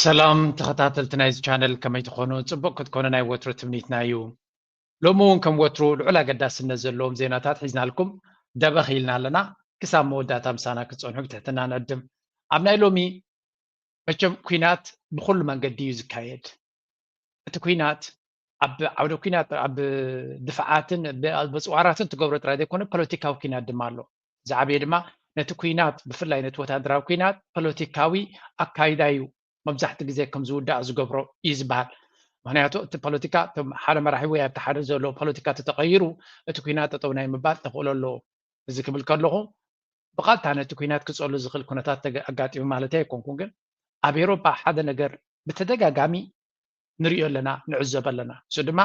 ሰላም ተኸታተልቲ ናይዚ ቻነል፣ ከመይ ትኾኑ? ጽቡቕ ክትኮኑ ናይ ወትሩ ትምኒትና እዩ። ሎሚ እውን ከም ወትሩ ልዑል ኣገዳስነት ዘለዎም ዜናታት ሒዝናልኩም ደበኽ ኢልና ኣለና። ክሳብ መወዳእታ ምሳና ክትጸንሑ ብትሕትና ንዕድም። ኣብ ናይ ሎሚ መቸም ኲናት ብኹሉ መንገዲ እዩ ዝካየድ። እቲ ኲናት ኣብ ዓውደ ኲናት፣ ኣብ ድፍዓትን ብ-፣ ኣብ ኣጽዋራትን ትገብሮ ጥራይ ዘይኮነ ፖለቲካዊ ኲናት ድማ ኣሎ። ዝዓበየ ድማ ነቲ ኲናት፣ ብፍላይ ነቲ ወታደራዊ ኲናት ፖለቲካዊ ኣካይዳ እዩ መብዛሕቲ ግዜ ከም ዝውዳእ ዝገብሮ እዩ ዝበሃል። ምኽንያቱ እቲ ፖለቲካ፣ እቶም ሓደ መራሒ ወይ ኣብቲ ሓደ ዘሎ ፖለቲካ ተተቐይሩ፣ እቲ ኲናት ጠጠው ናይ ምባል ተኽእሎ ኣለዎ። እዚ ክብል ከለኹ፣ ብቐጥታ ነቲ ኲናት ክጸሉ ዝኽእል ኩነታት ተገ-፣ ኣጋጢሙ ማለት ኣይኮንኩን፣ ግን ኣብ ኤውሮጳ ሓደ ነገር ብተደጋጋሚ ንሪኦ ኣለና፣ ንዕዘብ ኣለና። እሱ ድማ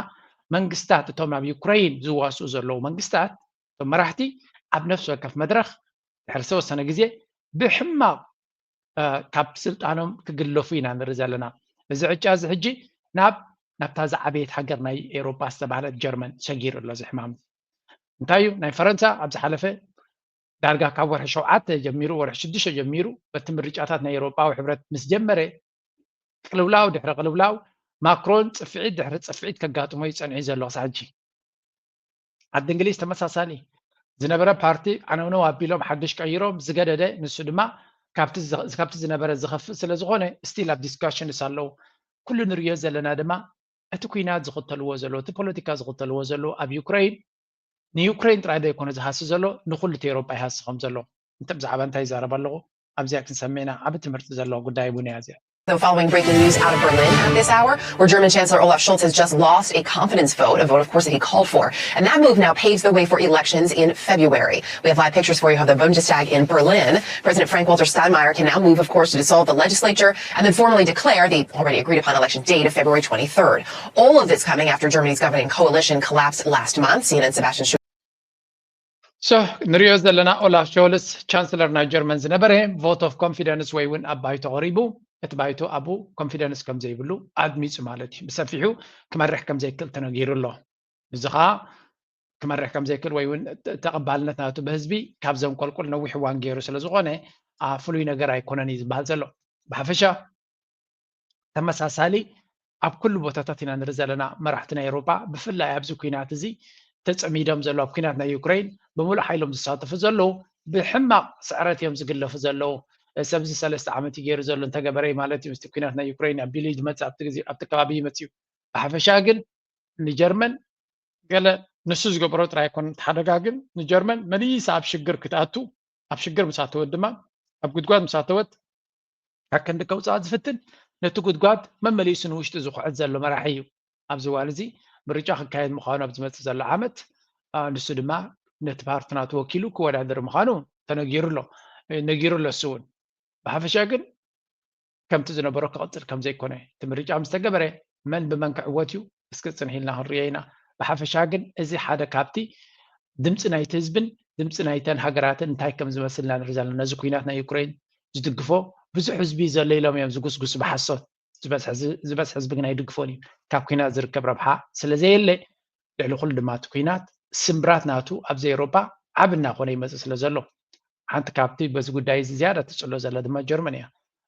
መንግስታት፣ እቶም ኣብ ዩክረይን ዝዋስኡ ዘለዉ መንግስታት፣ እቶም መራሕቲ ኣብ ነፍሲ ወከፍ መድረኽ ድሕሪ ዝተወሰነ ግዜ ብሕማቕ፣ እ፣ ካብ ስልጣኖም ክግለፉ ኢና ንርኢ ዘለና። እዚ ዕጫ እዚ ሕጂ ናብ፣ ናብታ ዝዓበየት ሃገር ናይ ኤውሮጳ ዝተባህለት ጀርመን ሰጊሩ ኣሎ እዚ ሕማም። እንታይ እዩ? ናይ ፈረንሳ ኣብ ዝሓለፈ ዳርጋ ካብ ወርሒ ሸውዓተ ጀሚሩ፣ ወርሒ ሽዱሽተ ጀሚሩ፣ በቲ ምርጫታት ናይ ኤውሮጳዊ ሕብረት ምስ ጀመረ፣ ቅልውላው ድሕሪ ቅልውላው፣ ማክሮን ጽፍዒት ድሕሪ ጽፍዒት ከጋጥሞ እዩ ጸኒሑ ዘሎ ክሳብ ሕጂ። ዓዲ እንግሊዝ ተመሳሳሊ። ዝነበረ ፓርቲ ዓነውነው ኣቢሎም ሓድሽ ቀይሮም፣ ዝገደደ ንሱ ድማ ካብቲ ዝ-፣ ካብቲ ዝነበረ ዝኸፍእ ስለ ዝኾነ፣ ስቲል ኣብ ዲስካሽንስ ኣለዉ። ኩሉ ንርእዮ ዘለና ድማ እቲ ኲናት ዝኽተልዎ ዘለዉ፣ እቲ ፖለቲካ ዝኽተልዎ ዘለዉ ኣብ ዩክረይን፣ ንዩክረይን ጥራይ ዘይኮነ ዝሃሲ ዘሎ፣ ንኹሉ እቲ ኤውሮጳ ይሃሲ ከም ዘሎ። እንተ ብዛዕባ እንታይ ይዛረብ ኣለኹ? ኣብዚኣ ክንሰምዕ ኢና። ዓቢ ትምህርቲ ዘለዎ ጉዳይ እውን እያ እዚኣ። So following breaking news out of Berlin at this hour, where German Chancellor Olaf Scholz has just lost a confidence vote, a vote, of course, that he called for. And that move now paves the way for elections in February. We have live pictures for you of the Bundestag in Berlin. President Frank-Walter Steinmeier can now move, of course, to dissolve the legislature and then formally declare the already agreed upon election date of February twenty-third. All of this coming after Germany's governing coalition collapsed last month. C N N's Sebastian Schuh. So፣ ንሪኦ ዘለና ኦላፍ ሾልስ ቻንስለር ናይ ጀርመን ዝነበረ ቮት ኦፍ ኮንፊደንስ ወይ እውን ኣብ ባይቶ ቀሪቡ፣ እቲ ባይቶ ኣብኡ ኮንፊደንስ ከም ዘይብሉ ኣድሚጹ ማለት እዩ። ብሰፊሑ ክመርሕ ከም ዘይክእል ተነጊሩ ኣሎ። እዚ ኸኣ ክመርሕ ከም ዘይክእል ወይ እውን ተ-፣ ተቐባልነት ናቱ ብህዝቢ ካብ ዘንቆልቁል ነዊሕ እዋን ገይሩ ስለ ዝኾነ፣ ኣ፣ ፍሉይ ነገር ኣይኮነን እዩ ዝበሃል ዘሎ። ብሓፈሻ ተመሳሳሊ ኣብ ኩሉ ቦታታት ኢና ንርኢ ዘለና። መራሕቲ ናይ ኤውሮጳ ብፍላይ ኣብዚ ኲናት እዚ ተጸሚዶም ዘለዉ፣ ኣብ ኲናት ናይ ዩክረይን ብምሉእ ሓይሎም ዝሳተፉ ዘለዉ፣ ብሕማቕ ስዕረት እዮም ዝግለፉ ዘለዉ። ሰብዚ ሰለስተ ዓመት እዩ ገይሩ ዘሎ እንተገበረ ማለት እዩ። ምስቲ ኲናት ናይ ዩክረይን ኣቢሉ እዩ ዝመጽእ፣ ኣብቲ ግዜ፣ ኣብቲ ከባቢ እዩ መጺኡ። ብሓፈሻ ግን ንጀርመን ገለ ንሱ ዝገበሮ ጥራይ ኣይኮነን። እቲ ሓደጋ ግን ንጀርመን መሊሳ ኣብ ሽግር ክትኣቱ፣ ኣብ ሽግር ምስ ኣተወት ድማ፣ ኣብ ጉድጓድ ምስ ኣተወት፣ ካብ ክንዲ ከውፅኣ ዝፍትን፣ ነቲ ጉድጓድ መመሊሱ ንውሽጢ ዝኹዕት ዘሎ መራሒ እዩ። ኣብዚ እዋን እዚ ምርጫ ክካየድ ምዃኑ ኣብ ዝመጽእ ዘሎ ዓመት፣ ኣ፣ ንሱ ድማ ነቲ ፓርቲ ናቱ ወኪሉ ክወዳደር ምዃኑ ተነጊሩ ኣሎ፣ ነጊሩ ኣሎ እሱ እውን። ብሓፈሻ ግን ከምቲ ዝነበሮ ክቕጽል ከም ዘይኮነ፣ እቲ ምርጫ ምስ ተገበረ መን ብመን ክዕወት እዩ፣ እስኪ ጽንሕ ኢልና ክንርእዮ ኢና። ብሓፈሻ ግን እዚ ሓደ ካብቲ ድምጺ ናይቲ ህዝብን ድምጺ ናይተን ሃገራትን እንታይ ከም ዝመስል ኢና ንርኢ ዘለና። ነዚ ኲናት ናይ ዩክሬን ዝድግፎ ብዙሕ ህዝቢ ዘሎ ኢሎም እዮም ዝጉስጉሱ ብሓሶት። ዝበዝሐ ህዝ-፣ ዝበዝሐ ህዝቢ ግን ኣይድግፎን እዩ። ካብ ኲናት ዝርከብ ረብሓ ስለ ዘየለ፣ ልዕሊ ኩሉ ድማ እቲ ኲናት ስምብራት ናቱ ኣብዚ ኤውሮጳ ዓቢ እናኾነ ይመጽእ ስለ ዘሎ፣ ሓንቲ ካብቲ በዚ ጉዳይ እዚ ዝያዳ ትጽሎ ዘላ ድማ ጀርመን እያ።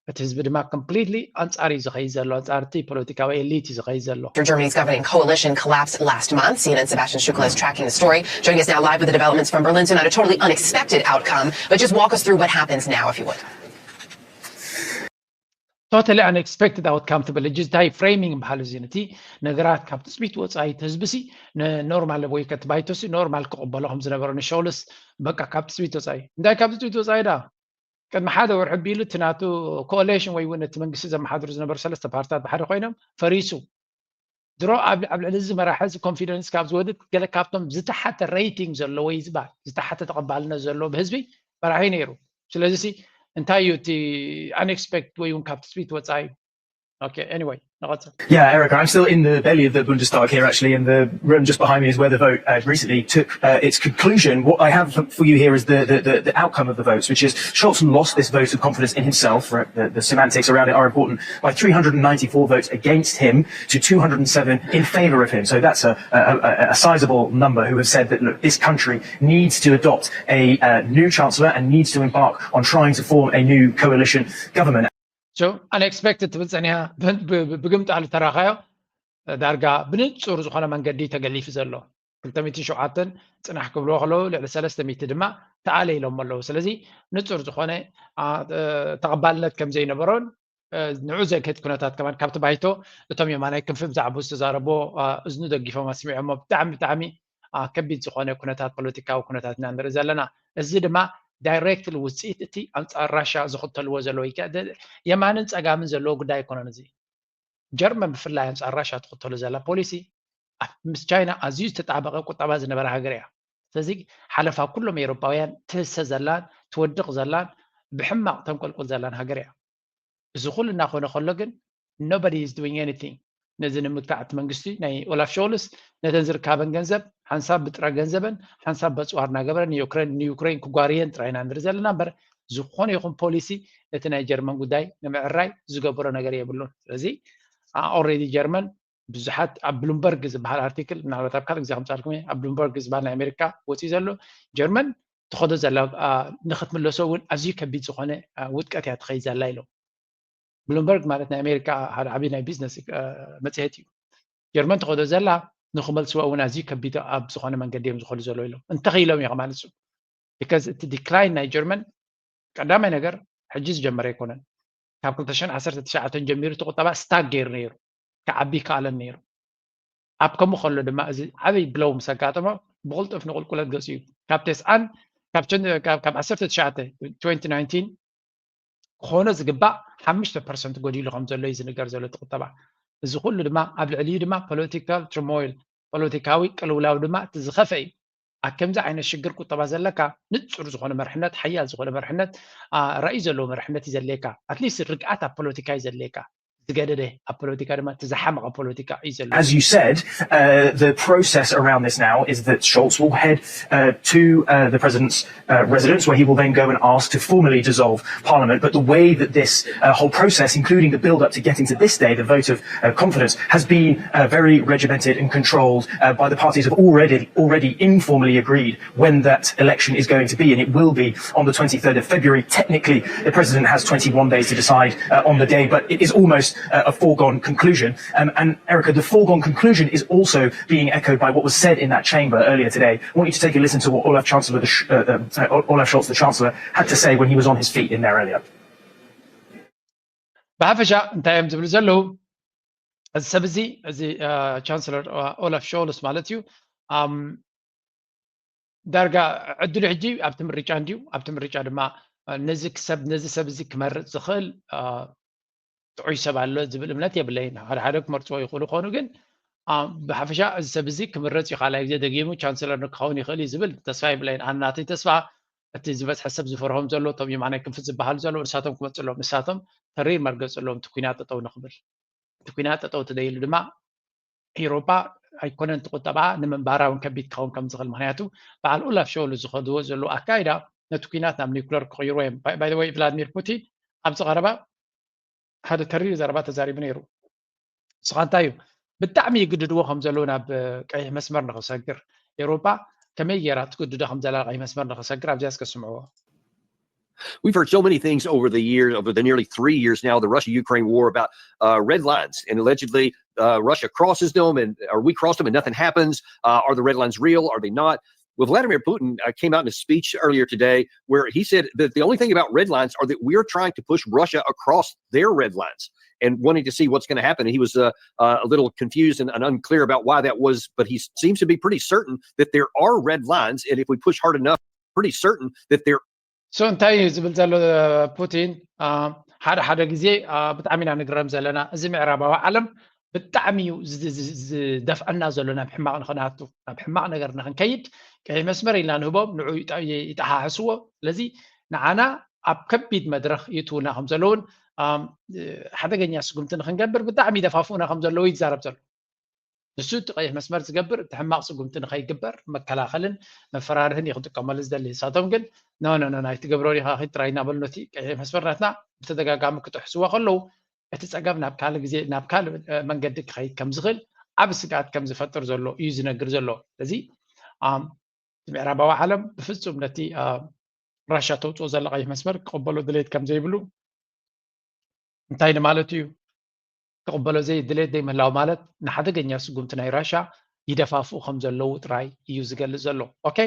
እቲ ህዝቢ ድማ ኮምፕሊትሊ ኣንጻር እዩ ዝኸይድ ዘሎ፣ ኣንጻር እቲ ፖለቲካዊ ኤሊት እዩ ዝኸይድ ዘሎ። After Germany's governing coalition collapsed last month, C N N's Sebastian Schukla is tracking the story, joining us now live with the developments from Berlin. So not a totally unexpected outcome, but just walk us through what happens now, if you would. Totally unexpected outcome ትብል። ሕጂ እንታይ ፍሬሚንግ በሃል እዚ፣ ነቲ ነገራት ካብ ትጽቢት ወጻኢ፣ እቲ ህዝቢ ሲ ኖርማል ወይ ከቲ ባይቶ ሲ ኖርማል ክቕበሎ ከም ዝነበረ ንሾልስ፣ በቃ ካብ ትጽቢት ወጻኢ። እንታይ ካብ ትጽቢት ወጻኢ ዳ? ቅድሚ ሓደ ወርሒ ኣቢሉ እቲ ናቱ ኮኦሌሽን ወይ እውን እቲ መንግስቲ ዘመሓድሩ ዝነበሩ ሰለስተ ፓርትታት ብሓደ ኮይኖም ፈሪሱ። ድሮ ኣብ፣ ኣብ ልዕሊ እዚ መራሒ እዚ ኮንፊደንስ ካብ ዝወድቅ፣ ገለ ካብቶም ዝተሓተ ሬቲንግ ዘለዎ እዩ ዝበሃል፣ ዝተሓተ ተቐባልነት ዘለዎ ብህዝቢ መራሒ ነይሩ። ስለዚ ሲ እንታይ እዩ እቲ ኣንኤክስፔክት ወይ እውን ካብ ትጽቢት ወጻኢ? Okay, anyway, ንቐጽል። Yeah, Erica, I'm still in the belly of the Bundestag here, actually, and the room just behind me is where the vote uh, recently took uh, its conclusion. What I have for you here is the, the, the, the outcome of the votes, which is Scholz lost this vote of confidence in himself. Right? The, the semantics around it are important. By three hundred and ninety-four votes against him to two hundred and seven in favour of him. So that's a, a, a, a sizable number who have said that, look, this country needs to adopt a uh, new chancellor and needs to embark on trying to form a new coalition government. So unexpected ትብል ጸኒሓ፣ ብግምጣሉ ተራኻዮ ዳርጋ ብንጹር ዝኾነ መንገዲ ተገሊፉ ዘሎ። ክልተ ሚእቲ ሸውዓተ ጽናሕ ክብልዎ ከለዉ፣ ልዕሊ ሰለስተ ሚእቲ ድማ ተኣለ ኢሎም ኣለዉ። ስለዚ ንጹር ዝኾነ ተቐባልነት ከም ዘይነበሮን ንዑ ዘግህድ ኩነታት ከማን ካብቲ ባይቶ እቶም የማናይ ክንፊ ብዛዕባኡ ዝተዛረብዎ እዝኑ ደጊፎም ኣስሚዖሞ። ብጣዕሚ ብጣዕሚ ከቢድ ዝኾነ ኩነታት፣ ፖለቲካዊ ኩነታት ኢና ንርኢ ዘለና። እዚ ድማ ዳይሬክትሊ ውፅኢት እቲ ኣንፃር ራሻ ዝኽተልዎ ዘለዉ የማንን ፀጋምን ዘለዎ ጉዳይ ኣይኮነን። እዚ ጀርመን ብፍላይ ኣንፃር ራሻ ትኽተሎ ዘላ ፖሊሲ ምስ ቻይና ኣዝዩ ዝተጣበቐ ቁጠባ ዝነበረ ሃገር እያ። ስለዚ ሓለፋ ኩሎም ኤውሮጳውያን ትህሰ ዘላን ትወድቕ ዘላን ብሕማቕ ተንቆልቁል ዘላን ሃገር እያ። እዚ ኩሉ እናኾነ ከሎ ግን nobody is doing anything ነዚ ንምግታዕ። እቲ መንግስቲ ናይ ኦላፍ ሾልስ ነተን ዝርካበን ገንዘብ ሓንሳብ ብጥረ ገንዘበን ሓንሳብ በፅዋር እናገበረ ንዩክሬን ንዩክሬን ክጓርየን ጥራይ ኢና ንርኢ ዘለና እምበር ዝኾነ ይኹን ፖሊሲ ነቲ ናይ ጀርመን ጉዳይ ንምዕራይ ዝገብሮ ነገር የብሉን። ስለዚ already ጀርመን ብዙሓት ኣብ ብሉምበርግ ዝበሃል ኣርቲክል ምናልባት ኣብ ካልእ ግዜ ከምፃልኩም ኣብ ብሉምበርግ ዝበሃል ናይ ኣሜሪካ ወፂኡ ዘሎ ጀርመን ትኸዶ ዘላ ንክትምለሶ እውን ኣዝዩ ከቢድ ዝኾነ ውድቀት እያ ትኸይድ ዘላ ኢሎም። ብሉምበርግ ማለት ናይ ኣሜሪካ ሓደ ዓብዪ ናይ ቢዝነስ መፅሄት እዩ። ጀርመን ትኸዶ ዘላ ንክመልስዋ እውን ኣዝዩ ከቢድ ኣብ ዝኾነ መንገዲ እዮም ዝኸዱ ዘለዉ ኢሎም። እንተኽኢሎም እዮም ማለት እዩ። ቢካዝ እቲ ዲክላይን ናይ ጀርመን ቀዳማይ ነገር ሕጂ ዝጀመረ ኣይኮነን። ካብ ክልተ ሽሕን ዓሰርተ ትሽዓተን ጀሚሩ እቲ ቁጠባ ስታክ ገይሩ ነይሩ፣ ክዓቢ ይከኣለን ነይሩ። ኣብ ከምኡ ከሎ ድማ እዚ ዓብይ ብለው ምስ ኣጋጠሞ ብቕልጡፍ ንቁልቁለት ገፂኡ ካብ ተስዓን ካብ ዓሰርተ ትሽዓተ ክኾኖ ዝግባእ ሓሙሽተ ፐርሰንት ጎዲሉ ከም ዘሎ እዩ ዝንገር ዘሎ እቲ ቁጠባ። እዚ ኩሉ ድማ ኣብ ልዕሊኡ ድማ ፖለቲካል ትርሞይል፣ ፖለቲካዊ ቅልውላው ድማ እቲ ዝኸፈ እዩ። ኣብ ከምዚ ዓይነት ሽግር ቁጠባ ዘለካ ንፁር ዝኾነ መርሕነት፣ ሓያል ዝኾነ መርሕነት፣ ራእይ ዘለዎ መርሕነት እዩ ዘድልየካ። ኣትሊስት ርግኣት ኣብ ፖለቲካ እዩ ዘድልየካ። ዝገደደ ኣብ ፖለቲካ ድማ እቲ ዝሓመቐ ፖለቲካ እዩ ዘሎ። As you said, uh, the process around this now is that Scholz will head uh, to uh, the president's uh, residence, where he will then go and ask to formally dissolve parliament. But the way that this uh, whole process, including the build-up to getting to this day, the vote of uh, confidence, has been uh, very regimented and controlled uh, by the parties have already already informally agreed when that election is going to be, and it will be on the twenty-third of February. Technically, the president has twenty-one days to decide uh, on the day, but it is almost uh, a foregone conclusion. Um, and Erica, the foregone conclusion is also being echoed by what was said in that chamber earlier today. I want you to take a listen to what Olaf Chancellor, the, uh, uh, Olaf Scholz, the Chancellor, had to say when he was on his feet in there earlier. ብሓፈሻ እንታይ እዮም ዝብሉ ዘለዉ? እዚ ሰብ እዚ፣ እዚ ቻንስለር ኦላፍ ሾልስ ማለት እዩ፣ ዳርጋ ዕድሉ ሕጂ ኣብቲ ምርጫ እንድዩ። ኣብቲ ምርጫ ድማ ነዚ ሰብ ነዚ ሰብ እዚ ክመርፅ ዝኽእል ጥዑይ ሰብ ኣሎ ዝብል እምነት የብለይን። ሓደ ሓደ ክመርፅዎ ይኽእሉ ክኾኑ፣ ግን ብሓፈሻ እዚ ሰብ እዚ ክምረፅ እዩ፣ ካልኣይ ግዜ ደጊሙ ቻንስለር ንክኸውን ይኽእል እዩ ዝብል ተስፋ የብለይን። ኣነ ናተይ ተስፋ እቲ ዝበዝሐ ሰብ ዝፈርሆም ዘሎ እቶም የማናይ ክንፊ ዝበሃሉ ዘለዉ ንሳቶም ክመፅሎም፣ ንሳቶም ተሪር መርገፂ ኣለዎም እቲ ኩናት ጠጠው ንክብል። እቲ ኩናት ጠጠው ትደይሉ ድማ ኤውሮጳ ኣይኮነን እቲ ቁጠባ ንምንባራ እውን ከቢድ ክኸውን ከም ዝኽእል። ምክንያቱ በዓል ኡላፍ ሾሉ ዝኸድዎ ዘለዉ ኣካይዳ ነቲ ኩናት ናብ ኒውክለር ክቕይርዎ እዮም። ባይ ባይ ዘ ወይ ቭላድሚር ፑቲን ኣብዚ ቀረባ ሓደ ተሪር ዘረባ ተዛሪቡ ነይሩ። ንስኻ እንታይ እዩ ብጣዕሚ ይግድድዎ ከም ዘለዉ ናብ ቀይሕ መስመር ንኽሰግር ኤውሮጳ ከመይ ገይራ ትግድዶ ከም ዘላ ቀይሕ መስመር ንኽሰግር ኣብዚኣ እስከ ስምዕዎ። We've heard so many things over the years, over the nearly three years now, the Russia Ukraine war about uh, red lines. And allegedly, uh, Russia crosses them, and or we cross them and nothing happens. Uh, are the red lines real? Are they not? Well, Vladimir Putin uh, came out in a speech earlier today where he said that the only thing about red lines are that we're trying to push Russia across their red lines and wanting to see what's going to happen. And he was uh, uh, a little confused and, and unclear about why that was, but he seems to be pretty certain that there are red lines. And if we push hard enough, pretty certain that there so እንታይ እዩ ዝብል ዘሎ ፑቲን? ሓደ ሓደ ግዜ ብጣዕሚ ኢና ንግረም ዘለና። እዚ ምዕራባዊ ዓለም ብጣዕሚ እዩ ዝደፍአና ዘሎ ናብ ሕማቕ ንኽንኣቱ፣ ናብ ሕማቕ ነገር ንኽንከይድ ቀይሕ መስመር ኢልና ንህቦም፣ ንዑ ይጠሓሕስዎ። ስለዚ ንዓና ኣብ ከቢድ መድረኽ ይእትውና ከም ዘለውን ሓደገኛ ስጉምቲ ንኽንገብር ብጣዕሚ ይደፋፍኡና ከም ዘለዉ ይዛረብ ዘሎ። ንሱ እቲ ቀይሕ መስመር ዝገብር እቲ ሕማቕ ስጉምቲ ንኸይግበር መከላኸልን መፈራርህን እዩ ክጥቀመሉ ዝደሊ። ንሳቶም ግን ኖ ኖ ኖ ኣይትገብሮ ዲኻ ኺድ ጥራይ እናበሉ ነቲ ቀይሕ መስመር ናትና ብተደጋጋሚ ክጥሕስዎ ከለዉ እቲ ፀገም ናብ ካልእ ግዜ ናብ ካልእ መንገዲ ክኸይድ ከም ዝኽእል ዓብ ስግኣት ከም ዝፈጥር ዘሎ እዩ ዝነግር ዘሎ። ስለዚ እቲ ምዕራባዊ ዓለም ብፍፁም ነቲ ራሻ ተውፅኦ ዘላ ቀይሕ መስመር ክቕበሎ ድሌት ከም ዘይብሉ እንታይ ንማለት እዩ? ክቕበሎ ዘይድሌት ዘይምህላው ማለት ንሓደገኛ ስጉምቲ ናይ ራሻ ይደፋፍኡ ከም ዘለዉ ጥራይ እዩ ዝገልጽ ዘሎ። ኦኬ፣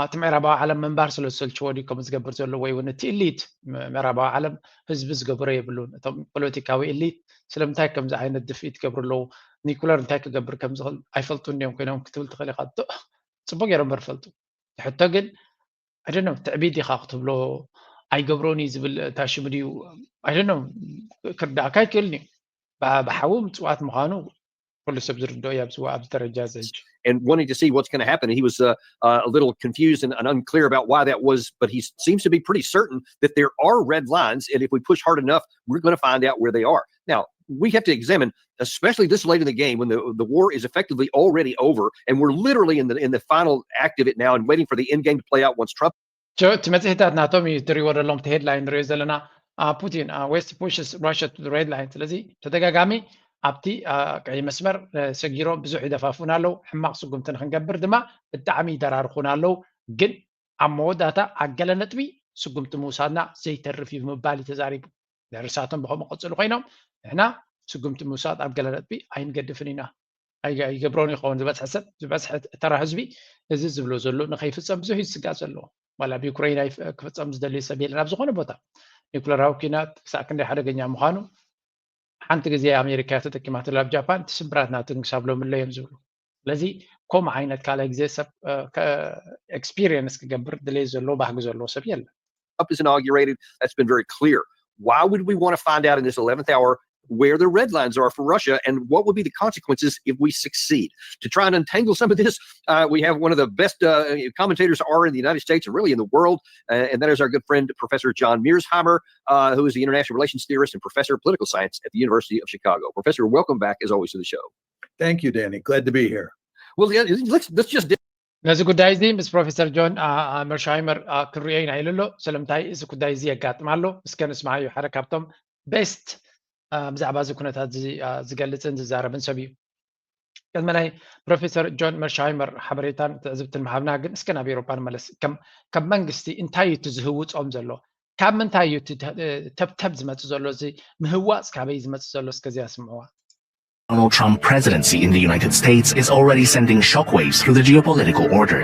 እቲ ምዕራባዊ ዓለም ምንባር ስለ ዝሰልችዎ ድዩ ከምኡ ዝገብር ዘሎ? ወይ እውን እቲ ኢሊት ምዕራባዊ ዓለም ህዝቢ ዝገብሮ የብሉን? እቶም ፖለቲካዊ ኢሊት ስለምንታይ ከምዚ ዓይነት ድፍኢት ይገብሩ ኣለዉ? ኒኩለር እንታይ ክገብር ከም ዝኽእል ኣይፈልጡን ድዮም ኮይኖም ክትብል ትኽእል ኢኻ። ጽቡቅ ገይሮም እምበር ፈልጡ። ሕቶ ግን ኣደኖ ትዕቢት ዲኻ ክትብሎ ኣይገብሮን እዩ ዝብል እታ ሽሙ ድዩ ኣደኖ ክርዳእካ ኣይክእልን እዩ። ብሓዊ ምፅዋት ምዃኑ ኩሉ ሰብ ዝርድኦ እዩ ኣብዚ ኣብዚ ደረጃ እዚ ሕጂ። And wanting to see what's going to happen. He was uh, uh, a little confused and, and unclear about why that was, but he seems to be pretty certain that there are red lines, and if we push hard enough, we're going to find out where they are. Now, we have to examine, especially this late in the game when the, the war is effectively already over, and we're literally in the in the final act of it now and waiting for the end game to play out once Trump እቲ መፅሄታት ናቶም እዩ ትሪእዎ ዘለኹም፣ እቲ ሄድላይን ንሪኦ ዘለና ፑቲን ዌስት ፑሽስ ራሽያ ቱ ሬድ ላይን። ስለዚ ተደጋጋሚ ኣብቲ ቀይ መስመር ሰጊሮም ብዙሕ ይደፋፉና ኣለዉ። ሕማቕ ስጉምቲ ንክንገብር ድማ ብጣዕሚ ይደራርኹና ኣለዉ። ግን ኣብ መወዳእታ ኣብ ገለ ነጥቢ ስጉምቲ ምውሳድና ዘይተርፍ እዩ ብምባል እዩ ተዛሪቡ። ንርሳቶም ብከምኡ ቀፅሉ ኮይኖም ንሕና ስጉምቲ ምውሳድ ኣብ ገለ ነጥቢ ኣይንገድፍን ኢና። ኣይገብሮን ይኸውን ዝበዝሐ ሰብ ዝበዝሐ ተራ ህዝቢ እዚ ዝብሎ ዘሎ ንከይፍፀም ብዙሕ እዩ ዝስጋእ ዘለዎ። ዋላ ኣብ ዩክሬን ክፍፀም ዝደልዩ ሰብ የለን ኣብ ዝኾነ ቦታ። ኒኩለራዊ ኲናት ክሳዕ ክንደይ ሓደገኛ ምዃኑ ሓንቲ ግዜ ኣሜሪካ ተጠቂማትሉ ኣብ ጃፓን እቲ ስብራት ናቱ ክሳብ ሎሚ ኣሎ እዮም ዝብሉ። ስለዚ ከምኡ ዓይነት ካልኣይ ግዜ ሰብ ኤክስፒሪየንስ ክገብር ድሌት ዘለዎ ባህጊ ዘለዎ ሰብ የለን። Trump is inaugurated. That's been very clear. Why would we want to find out in this eleventh hour where the red lines are for Russia and what would be the consequences if we succeed? To try and untangle some of this, uh, we have one of the best uh, commentators are in the United States and really in the world, uh, and that is our good friend Professor John Mearsheimer, uh, who is the international relations theorist and professor of political science at the University of Chicago. Professor, welcome back as always to the show. Thank you, Danny. Glad to be here. Well, yeah, let's let's just ነዚ ጉዳይ እዚ ምስ ፕሮፌሰር ጆን መርሻይመር ክርእዮ ኢና ኢሉ ኣሎ። ስለምንታይ እዚ ጉዳይ እዚ የጋጥም ኣሎ? እስከ ንስምዓዮ። ሓደ ካብቶም ቤስት ብዛዕባ እዚ ኩነታት እዚ ዝገልፅን ዝዛረብን ሰብ እዩ። ቅድሚ ናይ ፕሮፌሰር ጆን መርሻይመር ሓበሬታን ትዕዝብትን ምሃብና ግን እስከ ናብ ኤውሮፓ ንመለስ። ከም መንግስቲ እንታይ እዩ እቲ ዝህውፆም ዘሎ? ካብ ምንታይ እዩ እቲ ተብተብ ዝመፅእ ዘሎ እዚ ምህዋፅ ካበይ ዝመፅእ ዘሎ? እስከዚኣ ስምዕዋ። Donald Trump presidency in the United States is already sending shockwaves through the geopolitical order.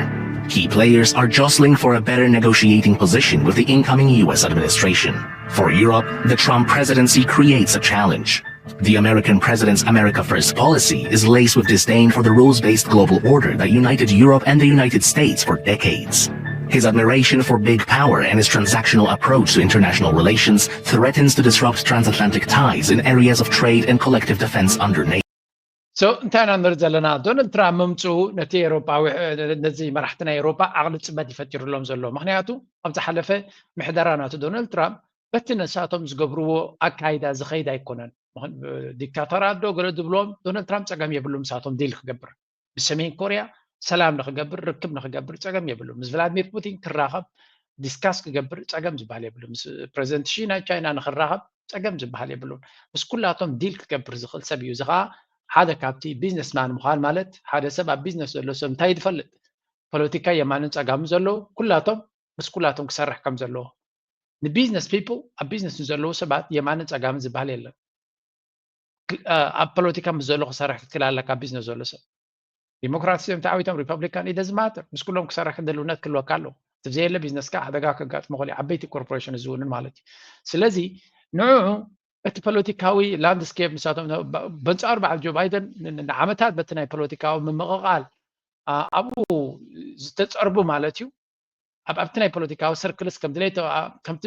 Key players are jostling for a better negotiating position with the incoming U S administration. For Europe, the Trump presidency creates a challenge. The American president's America First policy is laced with disdain for the rules based global order that united Europe and the United States for decades. His admiration for big power and his transactional approach to international relations threatens to disrupt transatlantic ties in areas of trade and collective defense under NATO. So እንታይ ኢና ንርኢ ዘለና? ዶናልድ ትራምፕ ምምፅኡ ነቲ ኤሮፓዊ ነዚ መራሕቲ ናይ ኤሮፓ ዓቕሊ ፅበት ይፈጢሩሎም ዘሎ። ምክንያቱ ኣብ ዝሓለፈ ምሕደራ ናቱ ዶናልድ ትራምፕ በቲ ነሳቶም ዝገብርዎ ኣካይዳ ዝኸይድ ኣይኮነን። ዲክታተራት ዶ ገለ ዝብሎም ዶናልድ ትራምፕ ፀገም የብሉ ምሳቶም ዲል ክገብር። ምስ ሰሜን ኮርያ ሰላም ንክገብር ርክብ ንክገብር ፀገም የብሉ። ምስ ቭላድሚር ፑቲን ክራኸብ ዲስካስ ክገብር ፀገም ዝበሃል የብሉ። ምስ ፕረዚደንት ሺ ናይ ቻይና ንክራኸብ ፀገም ዝበሃል የብሉን። ምስ ኩላቶም ዲል ክገብር ዝኽእል ሰብ እዩ። እዚ ከዓ ሓደ ካብቲ ቢዝነስማን ምዃን ማለት ሓደ ሰብ ኣብ ቢዝነስ ዘሎ ሰብ እንታይ ዝፈልጥ ፖለቲካ የማንን ፀጋምን ዘለዉ ኩላቶም ምስ ኩላቶም ክሰርሕ ከም ዘለዎ ንቢዝነስ ፒፕል ኣብ ቢዝነስ ንዘለዉ ሰባት የማንን ፀጋምን ዝበሃል የለን። ኣብ ፖለቲካ ምስ ዘሎ ክሰርሕ ክትክእል ኣለካ ቢዝነስ ዘሎ ሰብ ዲሞክራት እዮም ተዓዊቶም ሪፐብሊካን ኢደ ዝማትር ምስ ኩሎም ክሰርሕ ክንደልውነት ክህልወካ ኣለዎ። እቲ ዘየለ ቢዝነስ ከዓ ሓደጋ ከጋጥሞ ክእል ዓበይቲ ኮርፖሬሽን ዝውንን ማለት እዩ። ስለዚ ንዑ እቲ ፖለቲካዊ ላንድስኬፕ ንሳቶም በንፃሩ በዓል ጆ ባይደን ንዓመታት በቲ ናይ ፖለቲካዊ ምምቕቓል ኣብኡ ዝተፀርቡ ማለት እዩ። ኣብ ኣብቲ ናይ ፖለቲካዊ ስርክልስ ከምድሌት ከምቲ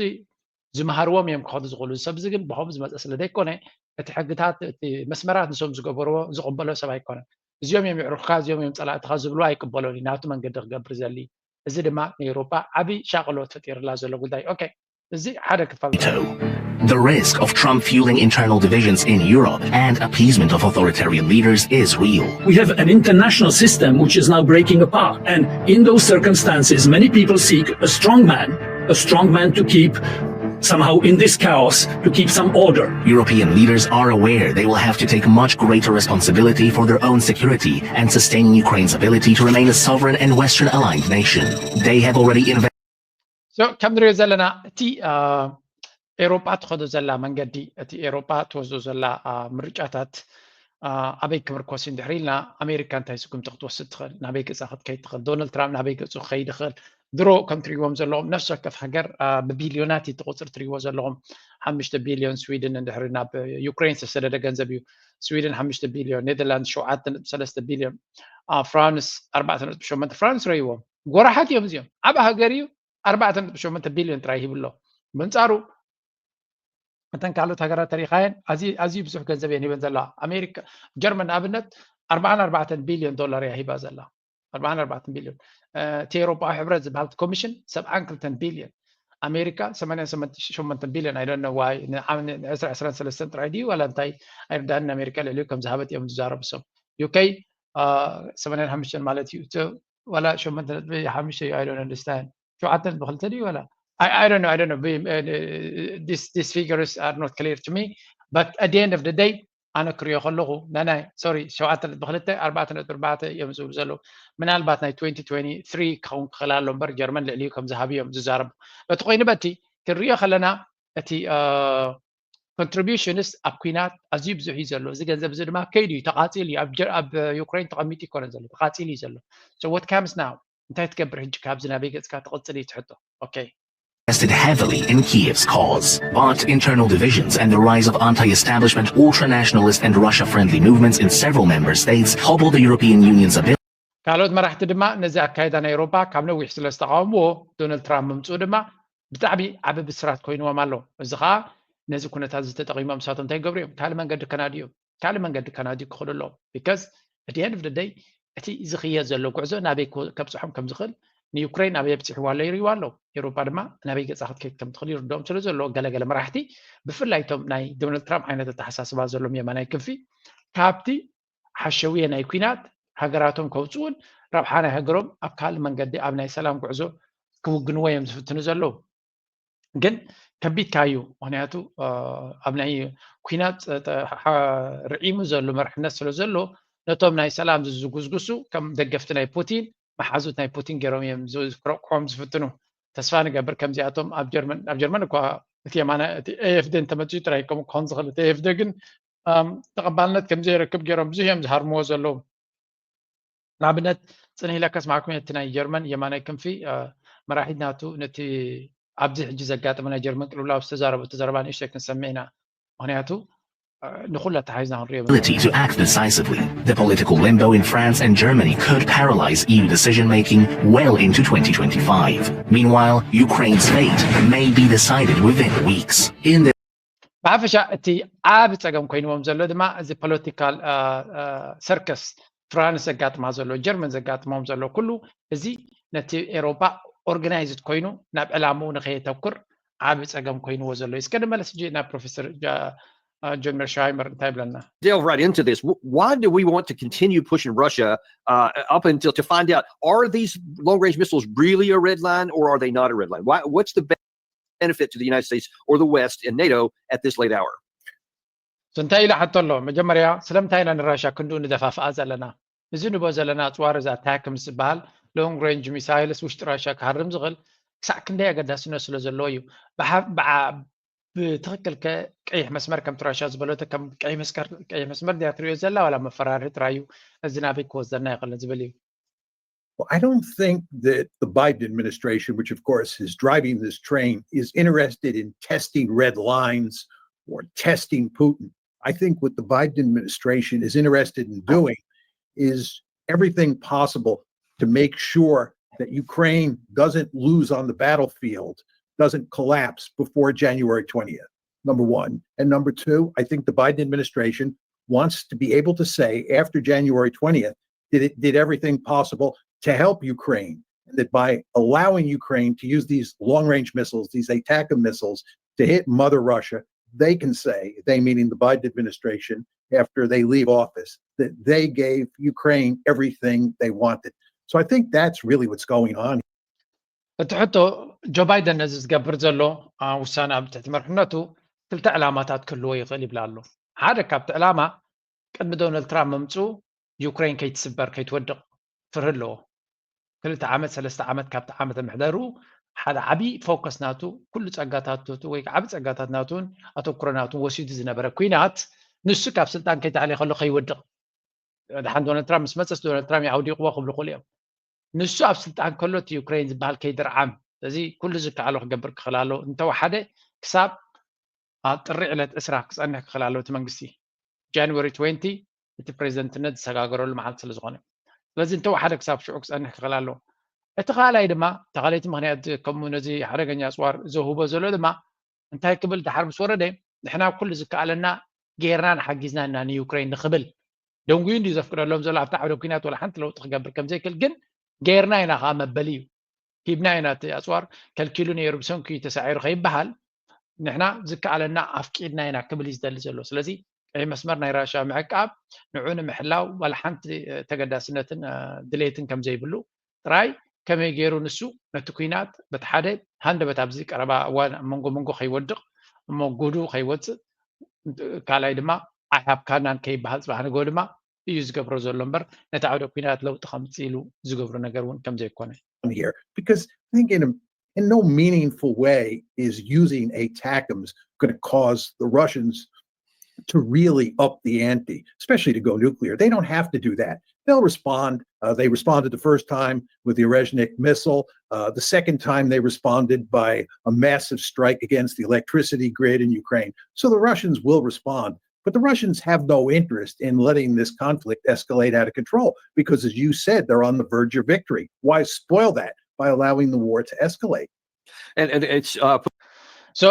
ዝመሃርዎም እዮም ክኸዱ ዝኽእሉ። እዚ ሰብ እዚ ግን ብኸምኡ ዝመፀ ስለ ዘይኮነ እቲ ሕግታት እቲ መስመራት ንሶም ዝገበርዎ ዝቕበሎ ሰብ ኣይኮነን። እዚኦም እዮም ይዕሩኽካ፣ እዚኦም እዮም ፀላእትኻ ዝብሉ ኣይቅበሎን እዩ ናቱ መንገዲ ክገብር ዘሊ። እዚ ድማ ንኤውሮፓ ዓብዪ ሻቕሎት ፈጢርላ ዘሎ ጉዳይ። ኦኬ፣ እዚ ሓደ ክፋል The risk of Trump fueling internal divisions in Europe and appeasement of authoritarian leaders is real. We have an international system which is now breaking apart. And in those circumstances, many people seek a strong man, a strong man to keep somehow in this chaos to keep some order. European leaders are aware they will have to take much greater responsibility for their own security and sustaining Ukraine's ability to remain a sovereign and Western aligned nation. They have already invested. So, ከም ንሪኦ ዘለና እቲ ኤሮጳ ትኸዶ ዘላ መንገዲ፣ እቲ ኤሮጳ ትወስዶ ዘላ ምርጫታት ኣበይ ክምርኮስ እዩ እንድሕር ኢልና፣ ኣሜሪካ እንታይ ስጉምቲ ክትወስድ ትኽእል፣ ናበይ ገጻ ክትከይድ ትኽእል፣ ዶናልድ ትራምፕ ናበይ ገጹ ክኸይድ ይኽእል። ድሮ ከም ትሪእዎም ዘለኹም ነፍሲ ወከፍ ሃገር ብቢልዮናት እዩ እቲ ቁፅሪ ትሪእዎ ዘለኹም። ሓሙሽተ ቢልዮን ስዊድን እንድሕር ናብ ዩክሬን ዝተሰደደ ገንዘብ እዩ። ስዊድን ሓሙሽተ ቢልዮን፣ ኔዘርላንድስ ሸውዓተ ነጥቢ ሰለስተ ቢልዮን፣ ፍራንስ ኣርባዕተ ነጥቢ ሸሞንተ። ፍራንስ ረይዎም ጎራሓት እዮም እዚኦም። ዓብ ሃገር እዩ። ኣርባዕተ ነጥቢ ሸሞንተ ቢልዮን ጥራይ ሂብሎ። ብንጻሩ እተን ካልኦት ሃገራት ተሪኻየን ኣዝዩ ብዙሕ ገንዘብ እየን ሂበን ዘለዋ። ኣሜሪካ፣ ጀርመን ንኣብነት ኣርባዓን ኣርባዕተን ቢልዮን ዶላር እያ ሂባ ዘላ። ኣርባዓን ኣርባዕተን ቢልዮን። እቲ ኤውሮጳዊ ሕብረት ዝበሃል ኮሚሽን ሰብዓን ክልተን ቢልዮን። ኣሜሪካ ሰማንያን ሸሞንተን ቢልዮን። I don't know why ንዕስራ ዕስራን ሰለስተን ጥራይ ድዩ ዋላ እንታይ ኣይርዳእን። ኣሜሪካ ልዕሊኡ ከም ዝሃበት እዮም ዝዛረቡ ሰብ። ዩኬ ሰማንያን ሓሙሽተን ማለት እዩ። ዋላ ሸሞንተ ነጥቢ ሓሙሽተ እዩ። I don't understand። ሸውዓተ ነጥቢ ክልተ ድዩ ዋላ? I don't know, I don't know. These figures are not clear to me, but at the end of the day ኣነ ክሪኦ ከለኹ ናናይ ሶሪ ሸውዓተ ነጥቢ ክልተ ኣርባዕተ ነጥቢ ኣርባዕተ እዮም ዝብሉ ዘለዉ። ምናልባት ናይ ትወንቲ ክኸውን ክኽእል ኣሎ እምበር ጀርመን ልዕሊኡ ከም ዝሃብ እዮም ዝዛረቡ። በቲ ኮይኑ በቲ ክንሪኦ ከለና እቲ ኮንትሪቢሽንስ ኣብ ኩናት ኣዝዩ ብዙሕ እዩ ዘሎ። እዚ ገንዘብ እዚ ድማ ከይዱ እዩ ተቓፂሉ እዩ። ኣብ ዩክሬን ተቐሚጡ ይኮነን ዘሎ፣ ተቓፂሉ እዩ ዘሎ። So what comes now? እንታይ ትገብር ሕጂ? ካብዚ ናበይ ገፅካ ትቕፅል እዩ ትሕቶ። Okay. Invested heavily in Kiev's cause, but internal divisions and the rise of anti-establishment, ultra-nationalist and Russia-friendly movements in several member states hobble the European Union's ability. ካልኦት መራሕቲ ድማ ነዚ ኣካይዳ ናይ ኤውሮፓ ካብ ነዊሕ ስለ ዝተቃወምዎ ዶናልድ ትራምፕ ምምፅኡ ድማ ብጣዕሚ ዓቢ ብስራት ኮይንዎም ኣሎ። እዚ ከዓ ነዚ ኩነታት እዚ ተጠቂሞም ንሳቶም እንታይ ይገብሩ እዮም? ካልእ መንገዲ ከናድዩ እዮም። ካልእ መንገዲ ከናድዩ ክኽእሉ ኣለዎም። Because at the end of the day እቲ ዝኽየድ ዘሎ ጉዕዞ ናበይ ከብፅሖም ከም ዝኽእል ንዩክሬን ኣበይ ኣብፂሕዋ ኣሎ ይርእይዋ ኣለዉ። ኤውሮፓ ድማ ናበይ ገፃ ክትከይድ ከም ትኽእል ይርድኦም ስለ ዘሎ ገለገለ መራሕቲ ብፍላይ እቶም ናይ ዶናልድ ትራምፕ ዓይነት ኣተሓሳስባ ዘሎም የማናይ ክንፊ ካብቲ ሓሸውየ ናይ ኩናት ሃገራቶም ከውፅኡን ረብሓ ናይ ሃገሮም ኣብ ካልእ መንገዲ ኣብ ናይ ሰላም ጉዕዞ ክውግንዎ እዮም ዝፍትኑ ዘለዉ። ግን ከቢድካ እዩ። ምክንያቱ ኣብ ናይ ኩናት ርዒሙ ዘሎ መርሕነት ስለ ዘሎ ነቶም ናይ ሰላም ዝጉዝጉሱ ከም ደገፍቲ ናይ ፑቲን መሓዙት ናይ ፑቲን ገይሮም እዮም ክረቁሖም ዝፍትኑ። ተስፋ ንገብር ከምዚኣቶም ኣብ ጀርመን ኣብ ጀርመን እኳ እቲ የማና እቲ ኤኤፍደ እንተመፅኡ ጥራይ ከም ክኾን ዝኽእል እቲ ኤኤፍደ ግን ተቐባልነት ከም ዘይረክብ ገይሮም ብዙሕ እዮም ዝሃርምዎ ዘለዉ። ንኣብነት ፅንህ ኢለ ከስማዕኩም እቲ ናይ ጀርመን የማናይ ክንፊ መራሒት ናቱ ነቲ ኣብዚ ሕጂ ዘጋጠመ ናይ ጀርመን ቅልውላው ዝተዛረበ እቲ ዘረባ ንእሽተይ ክንሰምዕ ኢና። ምክንያቱ ንኩሉ ኣተሓሒዝና ክንሪኦ ability to act decisively. The political limbo in France and Germany could paralyze E U decision making well into twenty twenty-five. Meanwhile, Ukraine's fate may be decided within weeks. In the ብሓፈሻ እቲ ዓቢ ጸገም ኮይንዎም ዘሎ ድማ እዚ ፖለቲካል ሰርከስ ፍራንስ ዘጋጥማ ዘሎ ጀርመን ዘጋጥሞም ዘሎ ኩሉ እዚ ነቲ ኤሮፓ ኦርጋናይዝድ ኮይኑ ናብ ዕላምኡ ንኸየተኩር ዓቢ ጸገም ኮይንዎ ዘሎ እዩ። እስከ ንመለስ ሕጂ ናብ ፕሮፌሰር ጆን ሜርሻይመር እንታይ ይብለና? Delve right into this. Why do we want to continue pushing Russia uh, up until to find out are these long range missiles really a red line or are they not a red line? Why, what's the benefit to the United States or the West and NATO at this late hour? እንታይ ኢለ ሓቶ ኣሎ መጀመርያ ስለምንታይ ኢና ንራሻ ክንድኡ ንደፋፍኣ ዘለና? እዚ ንቦ ዘለና ኣፅዋር እዚ ኣታክምስ ዝበሃል ሎንግ ሬንጅ ሚሳይልስ ውሽጢ ራሻ ክሃርም ዝኽእል ክሳዕ ክንደይ ኣገዳስነት ስለ ዘለዎ እዩ። ብትኽክል ከ ቀይሕ መስመር ከምቲ ራሻ ዝበለቶ ከም ቀይሕ መስመር ድያ ትሪኦ ዘላ ዋላ መፈራርሂ ጥራይ እዩ? እዚ ናበይ ክወስደና ይኽእል ዝብል እዩ። Well, I don't think that the Biden administration, which of course is driving this train, is interested in testing red lines or testing Putin. I think what the Biden administration is interested in doing is everything possible to make sure that Ukraine doesn't lose on the battlefield, doesn't collapse before January twentieth, number one. And number two, I think the Biden administration wants to be able to say after January twentieth that it did everything possible to help Ukraine, and that by allowing Ukraine to use these long range missiles, these ATACMS missiles, to hit Mother Russia, they can say, they meaning the Biden administration, after they leave office, that they gave Ukraine everything they wanted. So I think that's really what's going on. እቲ ሕቶ ጆ ባይደን ነዚ ዝገብር ዘሎ ውሳነ ኣብ ትሕቲ መርሕነቱ ክልተ ዕላማታት ክህልዎ ይኽእል ይብላ ኣሎ። ሓደ ካብቲ ዕላማ ቅድሚ ዶናልድ ትራምፕ ምምፅኡ ዩክሬን ከይትስበር ከይትወድቕ ፍርሂ ኣለዎ። ክልተ ዓመት ሰለስተ ዓመት ካብቲ ዓመተ ምሕደሩ ሓደ ዓብዪ ፎከስ ናቱ፣ ኩሉ ጸጋታቱ ወይ ዓቢ ጸጋታት ናቱን ኣተኩሮ ናቱን ወሲዱ ዝነበረ ኲናት፣ ንሱ ካብ ስልጣን ከይተዓልየ ከሎ ከይወድቕ፣ ደሓን ዶናልድ ትራምፕ ምስ መጸስ ዶናልድ ትራምፕ ኣውዲቕዎ ክብሉ ይኽእሉ እዮም። ንሱ ኣብ ስልጣን ከሎ እቲ ዩክሬን ዝበሃል ከይድርዓም፣ ስለዚ ኩሉ ዝከኣሎ ክገብር ክኽእል ኣለዎ። እንተወሓደ ክሳብ ኣብ ጥሪ ዕለት ዕስራ ክጸንሕ ክኽእል ኣለዎ እቲ መንግስቲ። ጃንዋሪ ትወንቲ እቲ ፕሬዚደንትነት ዝሰጋገረሉ መዓልቲ ስለ ዝኾነ፣ ስለዚ እንተወሓደ ክሳብ ሽዑ ክጸንሕ ክኽእል ኣለዎ። እቲ ካልኣይ ድማ፣ እታ ካልኣይቲ ምኽንያት ከምኡ ነዚ ሓደገኛ ኣጽዋር ዘውህቦ ዘሎ ድማ እንታይ ክብል ድሓር ምስ ወረደ፣ ንሕና ኩሉ ዝከኣለና ጌርና ንሓጊዝና ኢና ንዩክሬን ንኽብል ደንጉዩ እንድዩ ዘፍቅደሎም ዘሎ። ኣብቲ ዓውደ ኲናት ወላ ሓንቲ ለውጢ ክገብር ከም ዘይክእል ግን ጌርና ኢና ከዓ መበሊ እዩ። ሂብና ኢና እቲ ኣፅዋር፣ ከልኪሉ ነይሩ ብሰንኪ እዩ ተሳዒሩ ከይበሃል ንሕና ዝከኣለና ኣፍቂድና ኢና ክብል እዩ ዝደሊ ዘሎ። ስለዚ ቀይ መስመር ናይ ራሻ ምዕቃብ ንዑ ንምሕላው ዋላ ሓንቲ ተገዳስነትን ድሌትን ከም ዘይብሉ ጥራይ ከመይ ገይሩ ንሱ ነቲ ኲናት በቲ ሓደ ሃንደበት ኣብዚ ቀረባ እዋን ኣብ መንጎ መንጎ ከይወድቕ እሞ ጉዱ ከይወፅእ ካልኣይ ድማ ኣይሃብካናን ከይበሃል ፅባሕ ንግሆ ድማ እዩ ዝገብሮ ዘሎ እምበር ነቲ ዓውደ ኲናት ለውጢ ከምፅእ ኢሉ ዝገብሮ ነገር እውን ከም ዘይኮነ here because I think in, a, in no meaningful way is using ATACMS going to cause the Russians to really up the ante, especially to go nuclear. They don't have to do that. They'll respond. Uh, they responded the first time with the Orezhnik missile. Uh, the second time, they responded by a massive strike against the electricity grid in Ukraine. So the Russians will respond. But the Russians have no interest in letting this conflict escalate out of control because, as you said, they're on the verge of victory. Why spoil that by allowing the war to escalate? And, and it's uh, so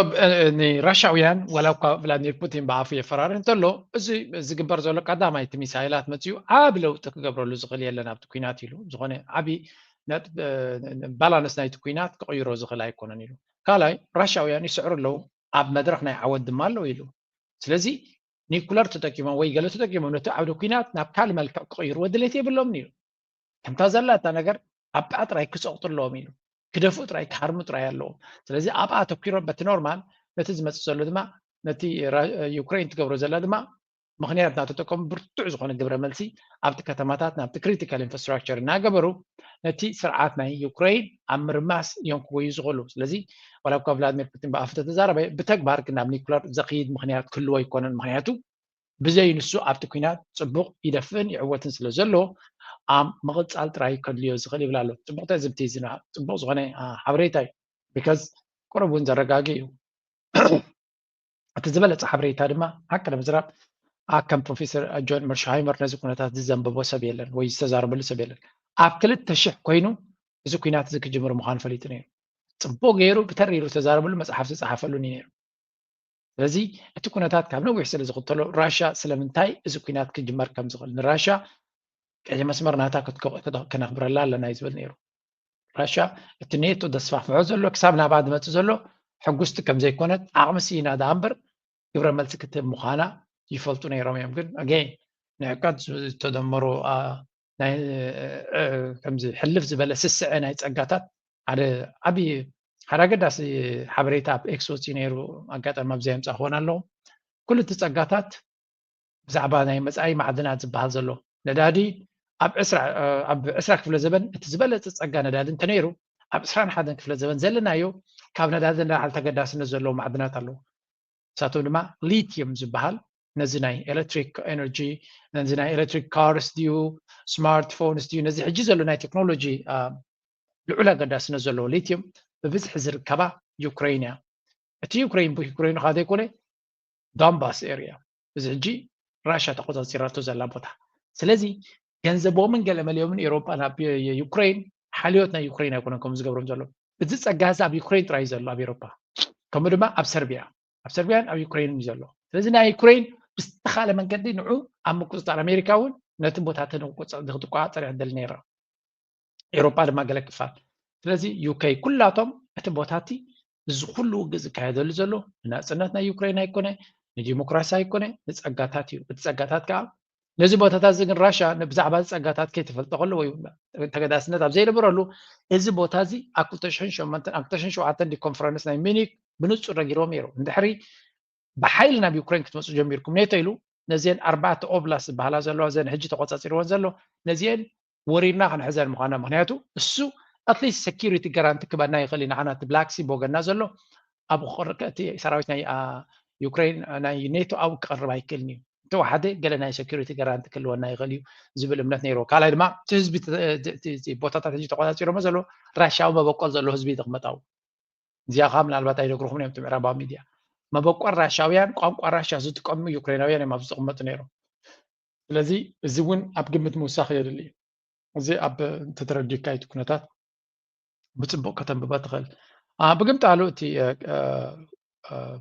ንራሻውያን ዋላ እኳ ቭላድሚር ፑቲን ብኣፉ የፈራርህ እንተሎ እዚ ዝግበር ዘሎ ቀዳማይ እቲ ሚሳይላት መፅኡ ዓብ ለውጢ ክገብረሉ ዝኽእል የለን ኣብቲ ኩናት ኢሉ ዝኾነ ዓብ ባላንስ ናይቲ ኩናት ክቕይሮ ዝኽእል ኣይኮነን ኢሉ። ካልኣይ ራሻውያን ይስዕሩ ኣለዉ፣ ኣብ መድረኽ ናይ ዓወት ድማ ኣለዉ ኢሉ። ስለዚ ኒኩለር ተጠቂሞም ወይ ገለ ተጠቂሞም ነቲ ዓውደ ኩናት ናብ ካልእ መልክዕ ክቕይርዎ ድሌት የብሎምን ኢሉ። ከምታ ዘላ እታ ነገር ኣብኣ ጥራይ ክፀቕጡ ኣለዎም ኢሉ። ክደፍኡ ጥራይ ክሃርሙ ጥራይ ኣለዎም። ስለዚ ኣብኣ ኣተኪሮም በቲ ኖርማል ነቲ ዝመፅእ ዘሎ ድማ ነቲ ዩክሬን ትገብሮ ዘላ ድማ ምኽንያት እናተጠቀሙ ብርቱዕ ዝኾነ ግብረ መልሲ ኣብቲ ከተማታት ናብቲ ክሪቲካል ኢንፍራስትራክቸር እናገበሩ ነቲ ስርዓት ናይ ዩክሬን ኣብ ምርማስ እዮም ክጎዩ ዝኽእሉ። ስለዚ ዋላ እኳ ቭላድሚር ፑቲን ብኣፉ ተተዛረበ ብተግባር ግን ናብ ኒኩለር ዘኽይድ ምኽንያት ክህልዎ ኣይኮነን። ምኽንያቱ ብዘይ ንሱ ኣብቲ ኩናት ፅቡቕ ይደፍእን ይዕወትን ስለ ዘሎ ኣብ ምቕፃል ጥራይ ከድልዮ ዝኽእል ይብል ኣሎ። ፅቡቕ ትዕዝብቲ እዩ፣ ፅቡቕ ዝኾነ ሓበሬታ እዩ። ቢካዝ ቁሩብ እውን ዘረጋግእ እዩ። እቲ ዝበለፀ ሓበሬታ ድማ ሓቂ ንምዝራብ ከም ፕሮፌሰር ጆን መርሽሃይመር ነዚ ኩነታት ዝዘንበቦ ሰብ የለን ወይ ዝተዛረበሉ ሰብ የለን። ኣብ ክልተ ሽሕ ኮይኑ እዚ ኩናት እዚ ክጅምር ምዃኑ ፈሊጡ ነይሩ። ፅቡቕ ገይሩ ብተሪሩ ዝተዛረበሉ መፅሓፍ ዝፀሓፈሉን እዩ ነይሩ። ስለዚ እቲ ኩነታት ካብ ነዊሕ ስለ ዝኽተሎ ራሻ ስለምንታይ እዚ ኩናት ክጅመር ከም ዝኽእል ንራሻ ቀይ መስመር ናታ ከነኽብረላ ኣለና እዩ ዝብል ነይሩ። ራሻ እቲ ኔቶ ዘስፋፍሖ ዘሎ ክሳብ ናብኣ ዝመፅእ ዘሎ ሕጉስቲ ከም ዘይኮነት ዓቕሚ ስኢና ደኣ እምበር ግብረ መልሲ ክትህብ ምዃና ይፈልጡ ነይሮም እዮም። ግን ኣገይን ንዕቀት ዝተደመሩ ከምዚ ሕልፍ ዝበለ ስስዐ ናይ ፀጋታት ሓደ ዓብዪ ሓደ ኣገዳሲ ሓበሬታ ኣብ ኤክስ ወፂኡ ነይሩ። ኣጋጣሚ ኣብዚኣ የምፃእክዎን ኣለዉ። ኩሉ እቲ ፀጋታት ብዛዕባ ናይ መፃኢ ማዕድናት ዝበሃል ዘሎ ነዳዲ ኣብ ዕስራ ክፍለ ዘበን እቲ ዝበለፀ ፀጋ ነዳዲ እንተነይሩ ኣብ ዕስራን ሓደን ክፍለ ዘበን ዘለናዮ ካብ ነዳዲ ንላዕሊ ተገዳስነት ዘለዎ ማዕድናት ኣለዉ። ንሳቶም ድማ ሊቲየም ዝበሃል ነዚ ናይ ኤሌክትሪክ ኤነርጂ ነዚ ናይ ኤሌክትሪክ ካርስ ድዩ ስማርትፎንስ ድዩ ነዚ ሕጂ ዘሎ ናይ ቴክኖሎጂ ልዑል ኣገዳስነት ዘለዎ ሊቲየም ብብዝሒ ዝርከባ ዩክሬን እያ። እቲ ዩክሬን ዩክሬን ካ ዘይኮነ ዶንባስ ኤርያ እዚ ሕጂ ራሻ ተቆፃፂራቶ ዘላ ቦታ። ስለዚ ገንዘቦምን ገለ መሊኦምን ኤሮፓ ናብ ዩክሬን ሓልዮት ናይ ዩክሬን ኣይኮነን ከም ዝገብሮም ዘሎ። እዚ ፀጋ እዚ ኣብ ዩክሬን ጥራይ ዘሎ ኣብ ኤሮፓ ከምኡ ድማ ኣብ ሰርቢያ ኣብ ሰርቢያን ኣብ ዩክሬንን እዩ ዘሎ። ስለዚ ናይ ዩክሬን ብዝተኻለ መንገዲ ንዑ ኣብ ምቁፅፃር ኣሜሪካ እውን ነቲ ቦታ ንክትቆፃፀር ዕድል ነይራ። ኤሮፓ ድማ ገለ ክፋል። ስለዚ ዩኬ ኩላቶም እቲ ቦታ እቲ እዚ ኩሉ ውግእ ዝካየደሉ ዘሎ ንናፅነት ናይ ዩክሬን ኣይኮነ ንዲሞክራሲ ኣይኮነ ንፀጋታት እዩ። እቲ ፀጋታት ከዓ ነዚ ቦታታት እዚ ግን ራሻ ብዛዕባ ፀጋታት ከይተፈልጠ ከሎ ወይ ተገዳስነት ኣብ ዘይነበረሉ እዚ ቦታ እዚ ኣብ ክልተ ሽሕን ሸውዓተን ኮንፈረንስ ናይ ሚኒክ ብንፁር ነጊሮም ነይሩ። እንድሕሪ ብሓይሊ ናብ ዩክሬን ክትመፁ ጀሚርኩም ኔቶ ኢሉ ነዚአን ኣርባዕተ ኦብላስት ዝበሃላ ዘለዋ ዘን ሕጂ ተቆፃፂርወን ዘሎ ነዚአን ወሪርና ክንሕዘን ምኳና። ምክንያቱ እሱ at least security guarantee ክበና ይኽእል እዩ። ንዓና እቲ ብላክ ሲ ብወገና ዘሎ ኣብ እቲ ሰራዊት ናይ ዩክሬን ናይ ኔቶ ኣብኡ ክቐርብ ኣይክእልን እዩ። እንተወሓደ ገለ ናይ security guarantee ክህልወና ይኽእል እዩ ዝብል እምነት ነይርዎ። ካልኣይ ድማ እቲ ህዝቢ ቦታታት ሕጂ ተቆፃፂሮሞ ዘሎ ራሽያዊ መበቆል ዘለዎ ህዝቢ እዩ ዝቕመጥ ኣብኡ። እዚኣ ከዓ ምናልባት ኣይነግርኹምን እዮም እቲ ምዕራባዊ ሚድያ። መበቆል ራሻውያን ቋንቋ ራሻ ዝጥቀሙ ዩክሬናውያን እዮም ኣብዚ ዝቕመጡ ነይሮም። ስለዚ እዚ እውን ኣብ ግምት ምውሳኽ የድሊ እዩ። እዚ ኣብ እንተተረዲካ እቲ ኩነታት ብፅቡቅ ከተንብባ ትኽእል። ብግምጣሉ እቲ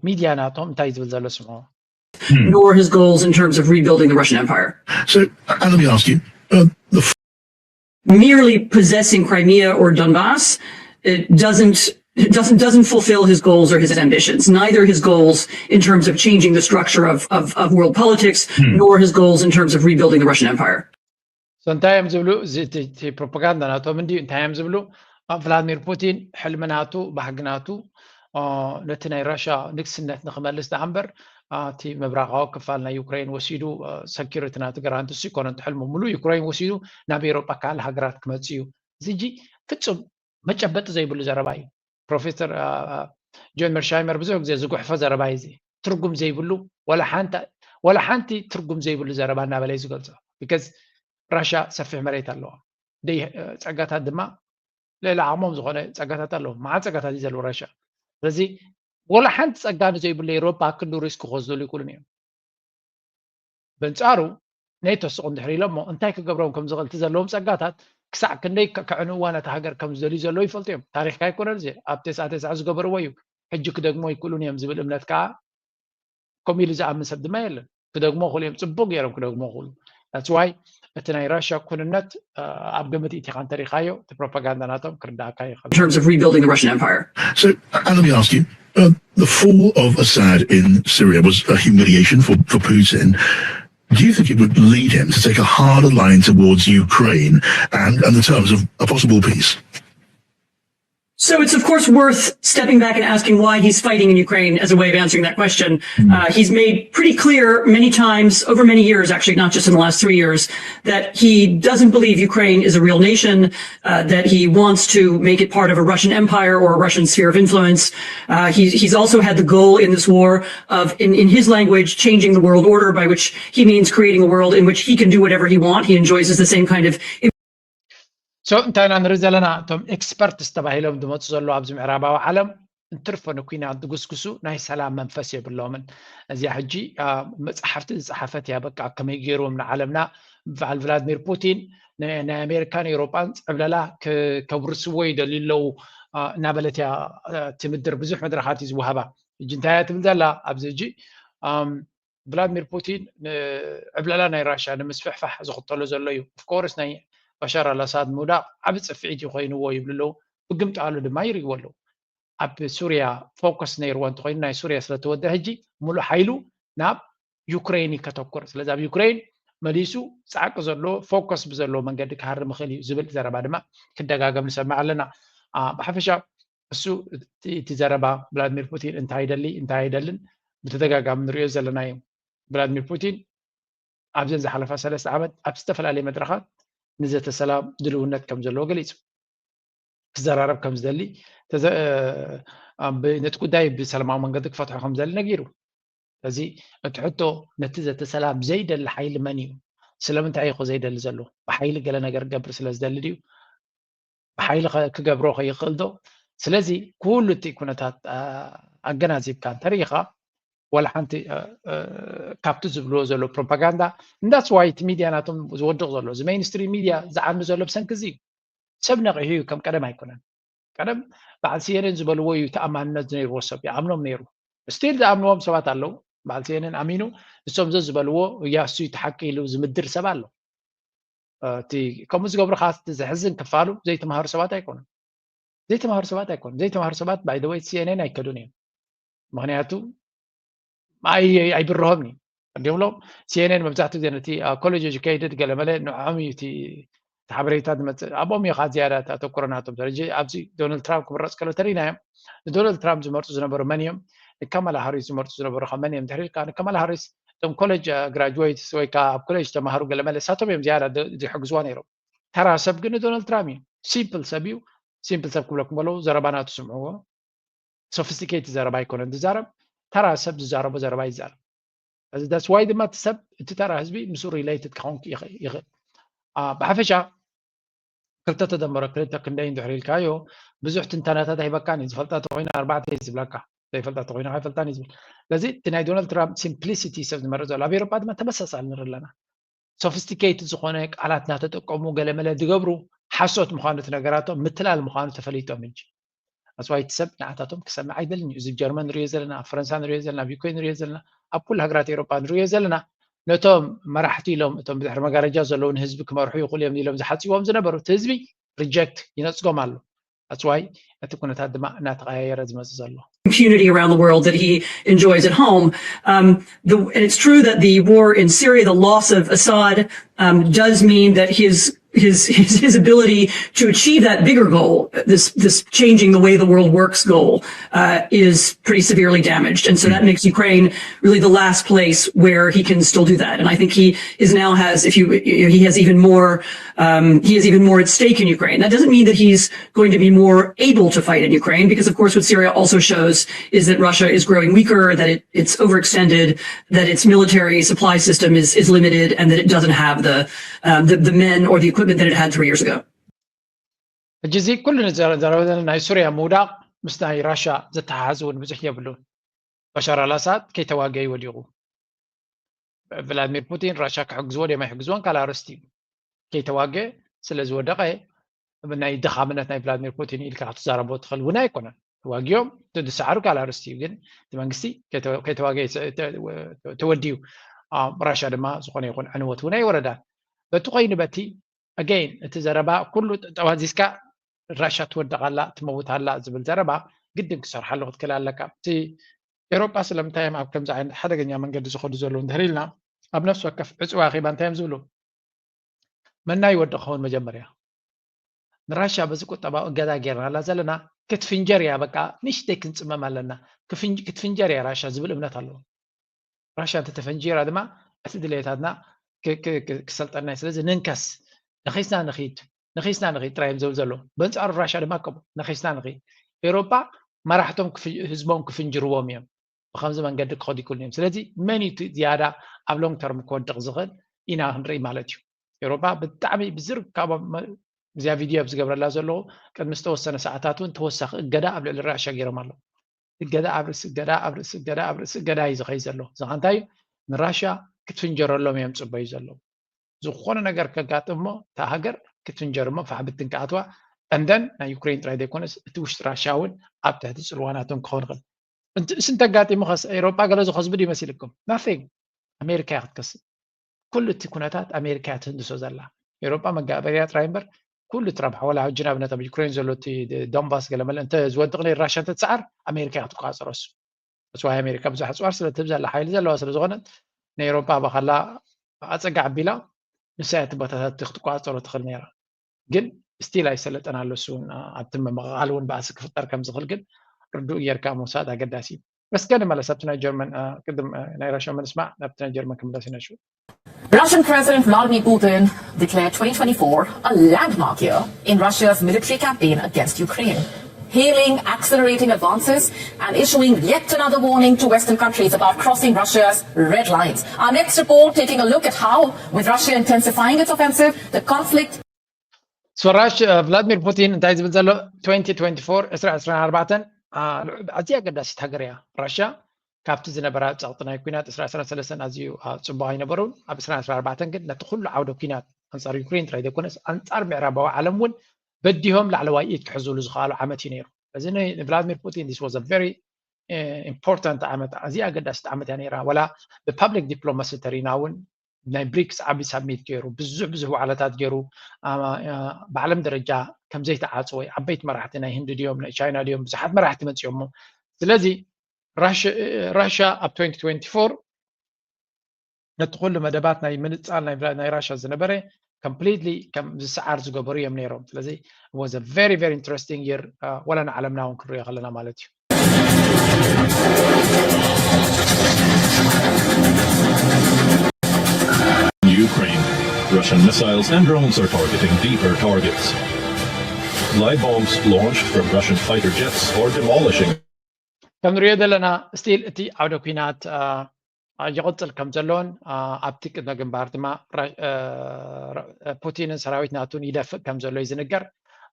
ሚድያ ናቶም እንታይ ዝብል ዘሎ ስምዖ። Nor his goals in terms of rebuilding the Russian empire. So, and let me ask you, uh, the Merely possessing Crimea or Donbass, it doesn't it doesn't doesn't fulfill his goals or his ambitions. Neither his goals in terms of changing the structure of of, of world politics, nor his goals in terms of rebuilding the Russian empire. So እንታይ እዮም ዝብሉ? እዚ እቲ እቲ ፕሮፓጋንዳ ናቶም እንዲ እንታይ እዮም ዝብሉ? ኣብ ቭላድሚር ፑቲን ሕልሚ ናቱ፣ ባህጊ ናቱ፣ አ፣ ነቲ ናይ ራሻ ንግስነት ንክመልስ ደኣ እምበር፣ አ፣ እቲ ምብራቃዊ ክፋል ናይ ዩክሬን ወሲዱ፣ አ፣ ሰኪሪቲ ናቱ ገራንቲ እሱ ይኮነን እቲ ሕልሙ። ሙሉእ ዩክሬን ወሲዱ ናብ ኤውሮጳ ካልእ ሃገራት ክመጽእ እዩ። እዚ ሕጂ ፍጹም መጨበጢ ዘይብሉ ዘረባ እዩ። ፕሮፌሰር ጆን መርሻይመር ብዙሕ ግዜ ዝጉሕፎ ዘረባ እዩ። እዚ ትርጉም ዘይብሉ፣ ወላ ሓንቲ ትርጉም ዘይብሉ ዘረባ እናበለ እዩ ዝገልፆ። ቢካዝ ራሻ ሰፊሕ መሬት ኣለዋ፣ ደይ ፀጋታት ድማ ልዕሊ ዓቕሞም ዝኾነ ፀጋታት ኣለዎም። መዓት ፀጋታት እዩ ዘለዎ ራሻ። ስለዚ ወላ ሓንቲ ፀጋ ንዘይብሉ ኤውሮፓ ክንዱ ሪስክ ክወስድሉ ይክእሉን እዮም። በንጻሩ ኔቶ ስቕ እንድሕር ኢሎሞ እንታይ ክገብሮም ከም ዝኽእል እቲ ዘለዎም ጸጋታት ክሳዕ ክንደይ ከዕንዋ ነታ ሃገር ከም ዝደልዩ ዘለዉ ይፈልጡ እዮም። ታሪኽካ ኣይኮነን እዚ ኣብ ተስዓ ተስዓ ዝገበርዎ እዩ። ሕጂ ክደግሞ ኣይክእሉን እዮም ዝብል እምነት ከዓ ከምኡ ኢሉ ዝኣምን ሰብ ድማ የለን። ክደግሞ ክእሉ እዮም፣ ጽቡቅ ገይሮም ክደግሞ ክእሉ። That's why እቲ ናይ ራሽያ ኩንነት ኣብ ግምት ኢቲኻ እንተሪኻዮ እቲ ፕሮፓጋንዳ ናቶም ክርዳእካ ይኽእል። In terms of rebuilding the Russian empire. So, and let me ask you, uh, the fall of Assad in Syria was a humiliation for, for Putin. Do you think it would lead him to take a harder line towards Ukraine and, and the terms of a possible peace? So it's of course worth stepping back and asking why he's fighting in Ukraine as a way of answering that question. Uh, he's made pretty clear many times over many years, actually, not just in the last three years, that he doesn't believe Ukraine is a real nation, uh, that he wants to make it part of a Russian empire or a Russian sphere of influence. Uh, he, he's also had the goal in this war of, in, in his language, changing the world order, by which he means creating a world in which he can do whatever he wants. He enjoys the same kind of So እንታይ ኢና ንርኢ ዘለና? እቶም ኤክስፐርትስ ተባሂሎም ዝመፁ ዘለዉ ኣብዚ ምዕራባዊ ዓለም እንትርፎ ንኲናት ዝጉስጉሱ ናይ ሰላም መንፈስ የብሎምን። እዚኣ ሕጂ መፅሓፍቲ ዝፀሓፈት እያ። በቃ ከመይ ገይሮም ንዓለምና በዓል ቭላድሚር ፑቲን ናይ ኣሜሪካን ኤውሮጳን ዕብለላ ከብርስዎ ይደልዩ ኣለዉ እናበለት እያ ትምድር። ብዙሕ መድረኻት እዩ ዝወሃባ። ሕጂ እንታይ እያ ትብል ዘላ ኣብዚ ሕጂ ቭላድሚር ፑቲን ንዕብለላ ናይ ራሽያ ንምስፍሕፋሕ ዝኽተሎ ዘሎ እዩ። ኦፍኮርስ ናይ ባሻር ኣልኣሳድ ምውዳቕ ዓቢ ጽፍዒት እዩ ኮይንዎ ይብሉ ኣለዉ። ብግምጣሉ ድማ ይርእይዎ ኣለዉ። ኣብ ሱርያ ፎከስ ነይርዎ እንተኮይኑ ናይ ሱርያ ስለተወደ ሕጂ ሙሉእ ሓይሉ ናብ ዩክሬን እዩ ከተኩር። ስለዚ ኣብ ዩክሬን መሊሱ ጻዕቂ ዘለዎ ፎከስ ብዘለዎ መንገዲ ክሃርም ይኽእል እዩ ዝብል ዘረባ ድማ ክደጋገም ንሰምዕ ኣለና። ብሓፈሻ እሱ እቲ ዘረባ ቭላድሚር ፑቲን እንታይ ይደሊ እንታይ ኣይደልን ብተደጋጋሚ ንሪኦ ዘለና እዩ። ቭላድሚር ፑቲን ኣብዘን ዝሓለፋ ሰለስተ ዓመት ኣብ ዝተፈላለየ መድረኻት ንዘተ ሰላም ድልውነት ከም ዘለዎ ገሊጹ። ክዘራረብ ከም ዝደሊ ነቲ ጉዳይ ብሰላማዊ መንገዲ ክፈትሖ ከም ዝደሊ ነጊሩ። ስለዚ እቲ ሕቶ ነቲ ዘተ ሰላም ዘይደሊ ሓይሊ መን እዩ? ስለምንታይ እዩ ዘይደሊ ዘሎ? ብሓይሊ ገለ ነገር ክገብር ስለ ዝደሊ ድዩ? ብሓይሊ ክገብሮ ከይኽእል ዶ? ስለዚ ኩሉ እቲ ኩነታት ኣገናዚብካ እንተሪኢኻ ዋላ ሓንቲ ካብቲ ዝብልዎ ዘሎ ፕሮፓጋንዳ እንዳስ ዋይ እቲ ሚድያ ናቶም ዝወድቕ ዘሎ እዚ ሜይንስትሪም ሚድያ ዝዓኑ ዘሎ ብሰንኪ እዚ እዩ። ሰብ ነቒሑ እዩ፣ ከም ቀደም ኣይኮነን። ቀደም በዓል ሲኤንኤን ዝበልዎ እዩ ተኣማንነት ዝነይርዎ ሰብ ይኣምኖም ነይሩ። ስቲል ዝኣምንዎም ሰባት ኣለዉ። በዓል ሲኤንኤን ኣሚኑ ንሶም ዘ ዝበልዎ እያ እሱ እዩ ተሓቂ ኢሉ ዝምድር ሰብ ኣሎ። እቲ ከምኡ ዝገብሩ ከዓ እቲ ዘሕዝን ክፋሉ ዘይተማሃሩ ሰባት ኣይኮኑን። ዘይተማሃሩ ሰባት ኣይኮኑን። ዘይተማሃሩ ሰባት ባይ ዘ ወይ ሲኤንኤን ኣይከዱን እዮም። ምክንያቱ ኣይብርሆም እዩ እንዲብሎም ሲኤንኤን መብዛሕትኡ ግዜ ነቲ ኮሌጅ ኤጁኬትድ ገለመለ ንዕኦም እዩ እቲ ሓበሬታ ዝመፅእ ኣብኦም እዩ ከዓ ዝያዳ ተተኩሮ ናቶም ተረጂ ኣብዚ ዶናልድ ትራምፕ ክምረፅ ከሎ ተሪናዮም ንዶናልድ ትራምፕ ዝመርፁ ዝነበሩ መን እዮም ንካማላ ሃሪስ ዝመርፁ ዝነበሩ ከ መን እዮም ድሕሪ ከዓ ንካማላ ሃሪስ እቶም ኮሌጅ ግራጅዌትስ ወይ ከዓ ኣብ ኮሌጅ ተማሃሩ ገለመለ ሳቶም እዮም ዝያዳ ዝሕግዝዋ ነይሮም ተራ ሰብ ግን ንዶናልድ ትራምፕ እዩ ሲምፕል ሰብ እዩ ሲምፕል ሰብ ክብለኩም ከለዉ ዘረባና ትስምዕዎ። ሶፊስቲኬት ዘረባ ኣይኮነን ዝዛረብ፣ ተራ ሰብ ዝዛረቦ ዘረባ ይዛረብ። እዚ that's why ድማ እቲ ሰብ፣ እቲ ተራ ህዝቢ ምስኡ ሪሌትድ ክኸውን ይኽእል። ብሓፈሻ ክልተ ተደመረ ክልተ ክንደይ እንድሕር ኢልካዮ ብዙሕ ትንተናታት ኣይበካን እዩ። ዝፈልጣ ተኮይና ኣርባዕተ እዩ ዝብለካ፣ ዘይፈልጣ ተኮይና ኣይፈልጣን እዩ ዝብል። ስለዚ እቲ ናይ ዶናልድ ትራምፕ ሲምፕሊሲቲ ሰብ ዝመርእ ዘሎ፣ ኣብ ኤሮፓ ድማ ተመሳሳሊ ንርኢ ኣለና። ሶፊስቲኬት ዝኾነ ቃላት እናተጠቀሙ ገለመለ ዝገብሩ ሓሶት ምዃኑ እቲ ነገራቶም ምትላል ምዃኑ ተፈሊጦም እንጂ ኣስዋይቲ ሰብ ንዓታቶም ክሰምዕ ኣይደልን እዩ። እዚ ጀርመን ንሪኦ ዘለና፣ ኣብ ፈረንሳ ንሪኦ ዘለና፣ ኣብ ዩክሬን ንሪኦ ዘለና፣ ኣብ ኩሉ ሃገራት ኤሮፓ ንሪኦ ዘለና። ነቶም መራሕቲ ኢሎም እቶም ብድሕሪ መጋረጃ ዘለዉ ንህዝቢ ክመርሑ ይኽእሉ እዮም ኢሎም ዝሓፅዎም ዝነበሩ እቲ ህዝቢ ሪጀክት ይነፅጎም ኣሎ። ኣስዋይ እቲ ኩነታት ድማ እናተቀያየረ ዝመፅእ ዘሎ። Impunity around the world that he enjoys at home. Um, the, and it's true that the war in Syria, the loss of Assad, um, does mean that his his, his his ability to achieve that bigger goal, this this changing the way the world works goal, uh, is pretty severely damaged, and so that makes Ukraine really the last place where he can still do that. And I think he is now has, if you, he has even more, um, he has even more at stake in Ukraine. That doesn't mean that he's going to be more able to fight in Ukraine, because of course what Syria also shows is that Russia is growing weaker, that it, it's overextended, that its military supply system is is limited, and that it doesn't have the um, the, the men or the equipment that it had three years ago. ሕጂ እዚ ኩሉ ንዘረበ ናይ ሱርያ ምውዳቕ ምስ ናይ ራሻ ዘተሓሓዝ እውን ብዙሕ የብሉን። በሻር ኣልኣሳድ ከይተዋገዩ ወዲቑ። ቭላድሚር ፑቲን ራሻ ክሕግዝዎ ድዮም ኣይሕግዝዎን ካልእ ኣርእስቲ እዩ። ከይተዋገ ስለ ዝወደቐ ናይ ድኻምነት ናይ ቭላድሚር ፑቲን ኢልካ ክትዛረቦ ትኽእል እውን ኣይኮነን። ተዋጊኦም ዝሰዓሩ ካልእ ኣርእስቲ እዩ። ግን እቲ መንግስቲ ከይተዋገ ተወዲዩ። ራሻ ድማ ዝኾነ ይኹን ዕንወት እውን ኣይወረዳን። በቲ ኮይኑ በቲ ኣገይን እቲ ዘረባ ኩሉ ጠዋዚዝካ ራሻ ትወድቕ ኣላ ትመውት ኣላ ዝብል ዘረባ ግድን ክሰርሓሉ ክትክእል ኣለካ። እቲ ኤሮጳ ስለምንታይ እዮም ኣብ ከምዚ ዓይነት ሓደገኛ መንገዲ ዝኸዱ ዘለዉ እንድሕር ኢልና ኣብ ነፍሲ ወከፍ ዕፅዋ ኸይባ እንታይ እዮም ዝብሉ? መና ይወድቕ ክኸውን መጀመርያ ንራሻ በዚ ቁጠባዊ እገዳ ጌርናላ ዘለና ክትፍንጀር እያ። በቃ ንሽተይ ክንፅመም ኣለና ክትፍንጀር እያ ራሻ ዝብል እምነት ኣለዎ። ራሻ እንተተፈንጂራ ድማ እቲ ድሌታትና ክሰልጠና እዩ። ስለዚ ንንከስ፣ ነኺስና ንኺድ፣ ነኺስና ንኺድ ጥራይ እዮም ዝብል ዘለዉ። በንጻሩ ራሻ ድማ ከምኡ ነኺስና ንኺድ። ኤውሮጳ መራሕቶም ህዝቦም ክፍንጅርዎም እዮም። ብኸምዚ መንገዲ ክኸዱ ይክእሉ እዮም። ስለዚ መን እዩ ዝያዳ ኣብ ሎንግ ተርም ክወድቕ ዝኽእል ኢና ክንርኢ ማለት እዩ። ኤውሮጳ ብጣዕሚ ብዝርካቦም እዚኣ ቪድዮ ኣብ ዝገብረላ ዘለኹ ቅድሚ ዝተወሰነ ሰዓታት እውን ተወሳኺ እገዳ ኣብ ልዕሊ ራሻ ገይሮም ኣለዉ። እገዳ ኣብ ርእሲ እገዳ ኣብ ርእሲ እገዳ ኣብ ርእሲ እገዳ እዩ ዝኸይድ ዘሎ። እዚ ኸ እንታይ እዩ? ንራሻ ክትፍንጀረሎም እዮም ዝፅበዩ ዘለዉ። ዝኾነ ነገር ከጋጥም እሞ እታ ሃገር ክትፍንጀር እሞ ፋሕብትን ክኣትዋ and then ናይ ዩክሬን ጥራይ ዘይኮነስ እቲ ውሽጢ ራሻ እውን ኣብ ትሕቲ ፅልዋ ናቶም ክኸውን ይኽእል። እስ እንተጋጢሙ ኸስ ኤውሮጳ ገለ ዝኸስቡ ዶ ይመሲልኩም? Nothing። ኣሜሪካ እያ ክትከስብ። ኩሉ እቲ ኩነታት ኣሜሪካ እያ ትህንድሶ ዘላ። ኤውሮጳ መጋበርያ ጥራይ እምበር ኩሉ ትራምፕ ሓወላ ሕጂ ንኣብነት ኣብ ዩክሬን ዘሎ እቲ ዶንባስ ገለመለ እንተ ዝወድቕ ነይ ራሻ እንተ ትሰዓር ኣሜሪካ እያ ክትቆፃፀሮ። እሱ ዋይ ኣሜሪካ ብዙሕ ኣፅዋር ስለ ትህብ ዘላ ሓይሊ ዘለዋ ስለ ዝኾነት ንኤውሮጳ ባኻላ ኣፀጋ ኣቢላ ንሳ እያ እቲ ቦታታት ክትቆፃፀሮ ትኽእል ነይራ። ግን ስቲል ኣይሰለጠን ኣሎ እሱ እውን ኣብቲ ምምቕቓል እውን ባእሲ ክፍጠር ከም ዝኽእል ግን ርዱእ ጌርካ ምውሳድ ኣገዳሲ እዩ። እስከ ንመለስ ኣብቲ ናይ ጀርመን ቅድም ናይ ራሽያ ምንስማዕ ናብቲ ናይ ጀርመን ክምለስ ኢና ሽው። Russian President Vladimir Putin declared twenty twenty-four a landmark year in Russia's military campaign against Ukraine, hailing accelerating advances and issuing yet another warning to Western countries about crossing Russia's red lines. Our next report taking a look at how, with Russia intensifying its offensive, the conflict ሶራሽ ቭላድሚር ፑቲን እንታይ ዝብል ዘሎ twenty twenty-four ዕስራ ዕስራን ኣርባዕተን ኣዝያ ኣገዳሲት ሃገር እያ ራሽያ። ካብቲ ዝነበራ ጸቕጢ ናይ ኲናት ዕስራ ዕስራን ሰለስተን ኣዝዩ ጽቡቕ ኣይነበሩን። ኣብ ዕስራን ዕስራን ኣርባዕተን ግን ነቲ ኩሉ ዓውደ ኲናት ኣንጻር ዩክሬን ጥራይ ዘይኮነስ ኣንጻር ምዕራባዊ ዓለም እውን በዲሆም ላዕለዋይ ኢድ ክሕዙሉ ዝኸኣሉ ዓመት እዩ ነይሩ። እዚ ንቭላድሚር ፑቲን this was a very important ዓመት፣ ኣዝያ ኣገዳሲት ዓመት እያ ነይራ። ወላ ብፓብሊክ ዲፕሎማሲ ተሪና እውን ናይ ብሪክስ ዓቢ ሳሚት ገይሩ ብዙሕ ብዙሕ ዋዕላታት ገይሩ ብዓለም ደረጃ ከም ዘይተዓጽወ ዓበይቲ መራሕቲ ናይ ህንዲ ድዮም ናይ ቻይና ድዮም ብዙሓት መራሕቲ መጺኦሞ። ስለዚ ራሽያ ኣብ twenty twenty-four ነቲ ኩሉ መደባት ናይ ምንጻል ናይ ራሽያ ዝነበረ ኮምፕሊትሊ ከም ዝሰዓር ዝገበሩ እዮም ነይሮም። ስለዚ was a very very interesting year ወላ ንዓለምና እውን ክንሪኦ ከለና ማለት እዩ። Ukraine. Russian missiles and drones are targeting deeper targets. Light bombs launched from Russian fighter jets are demolishing. ከም ንሪኦ ዘለና ስቲል እቲ ዓውደ ኩናት ይቕፅል ከም ዘሎን ኣብቲ ቅድመ ግንባር ድማ ፑቲንን ሰራዊት ናቱን ይደፍእ ከም ዘሎ እዩ ዝንገር።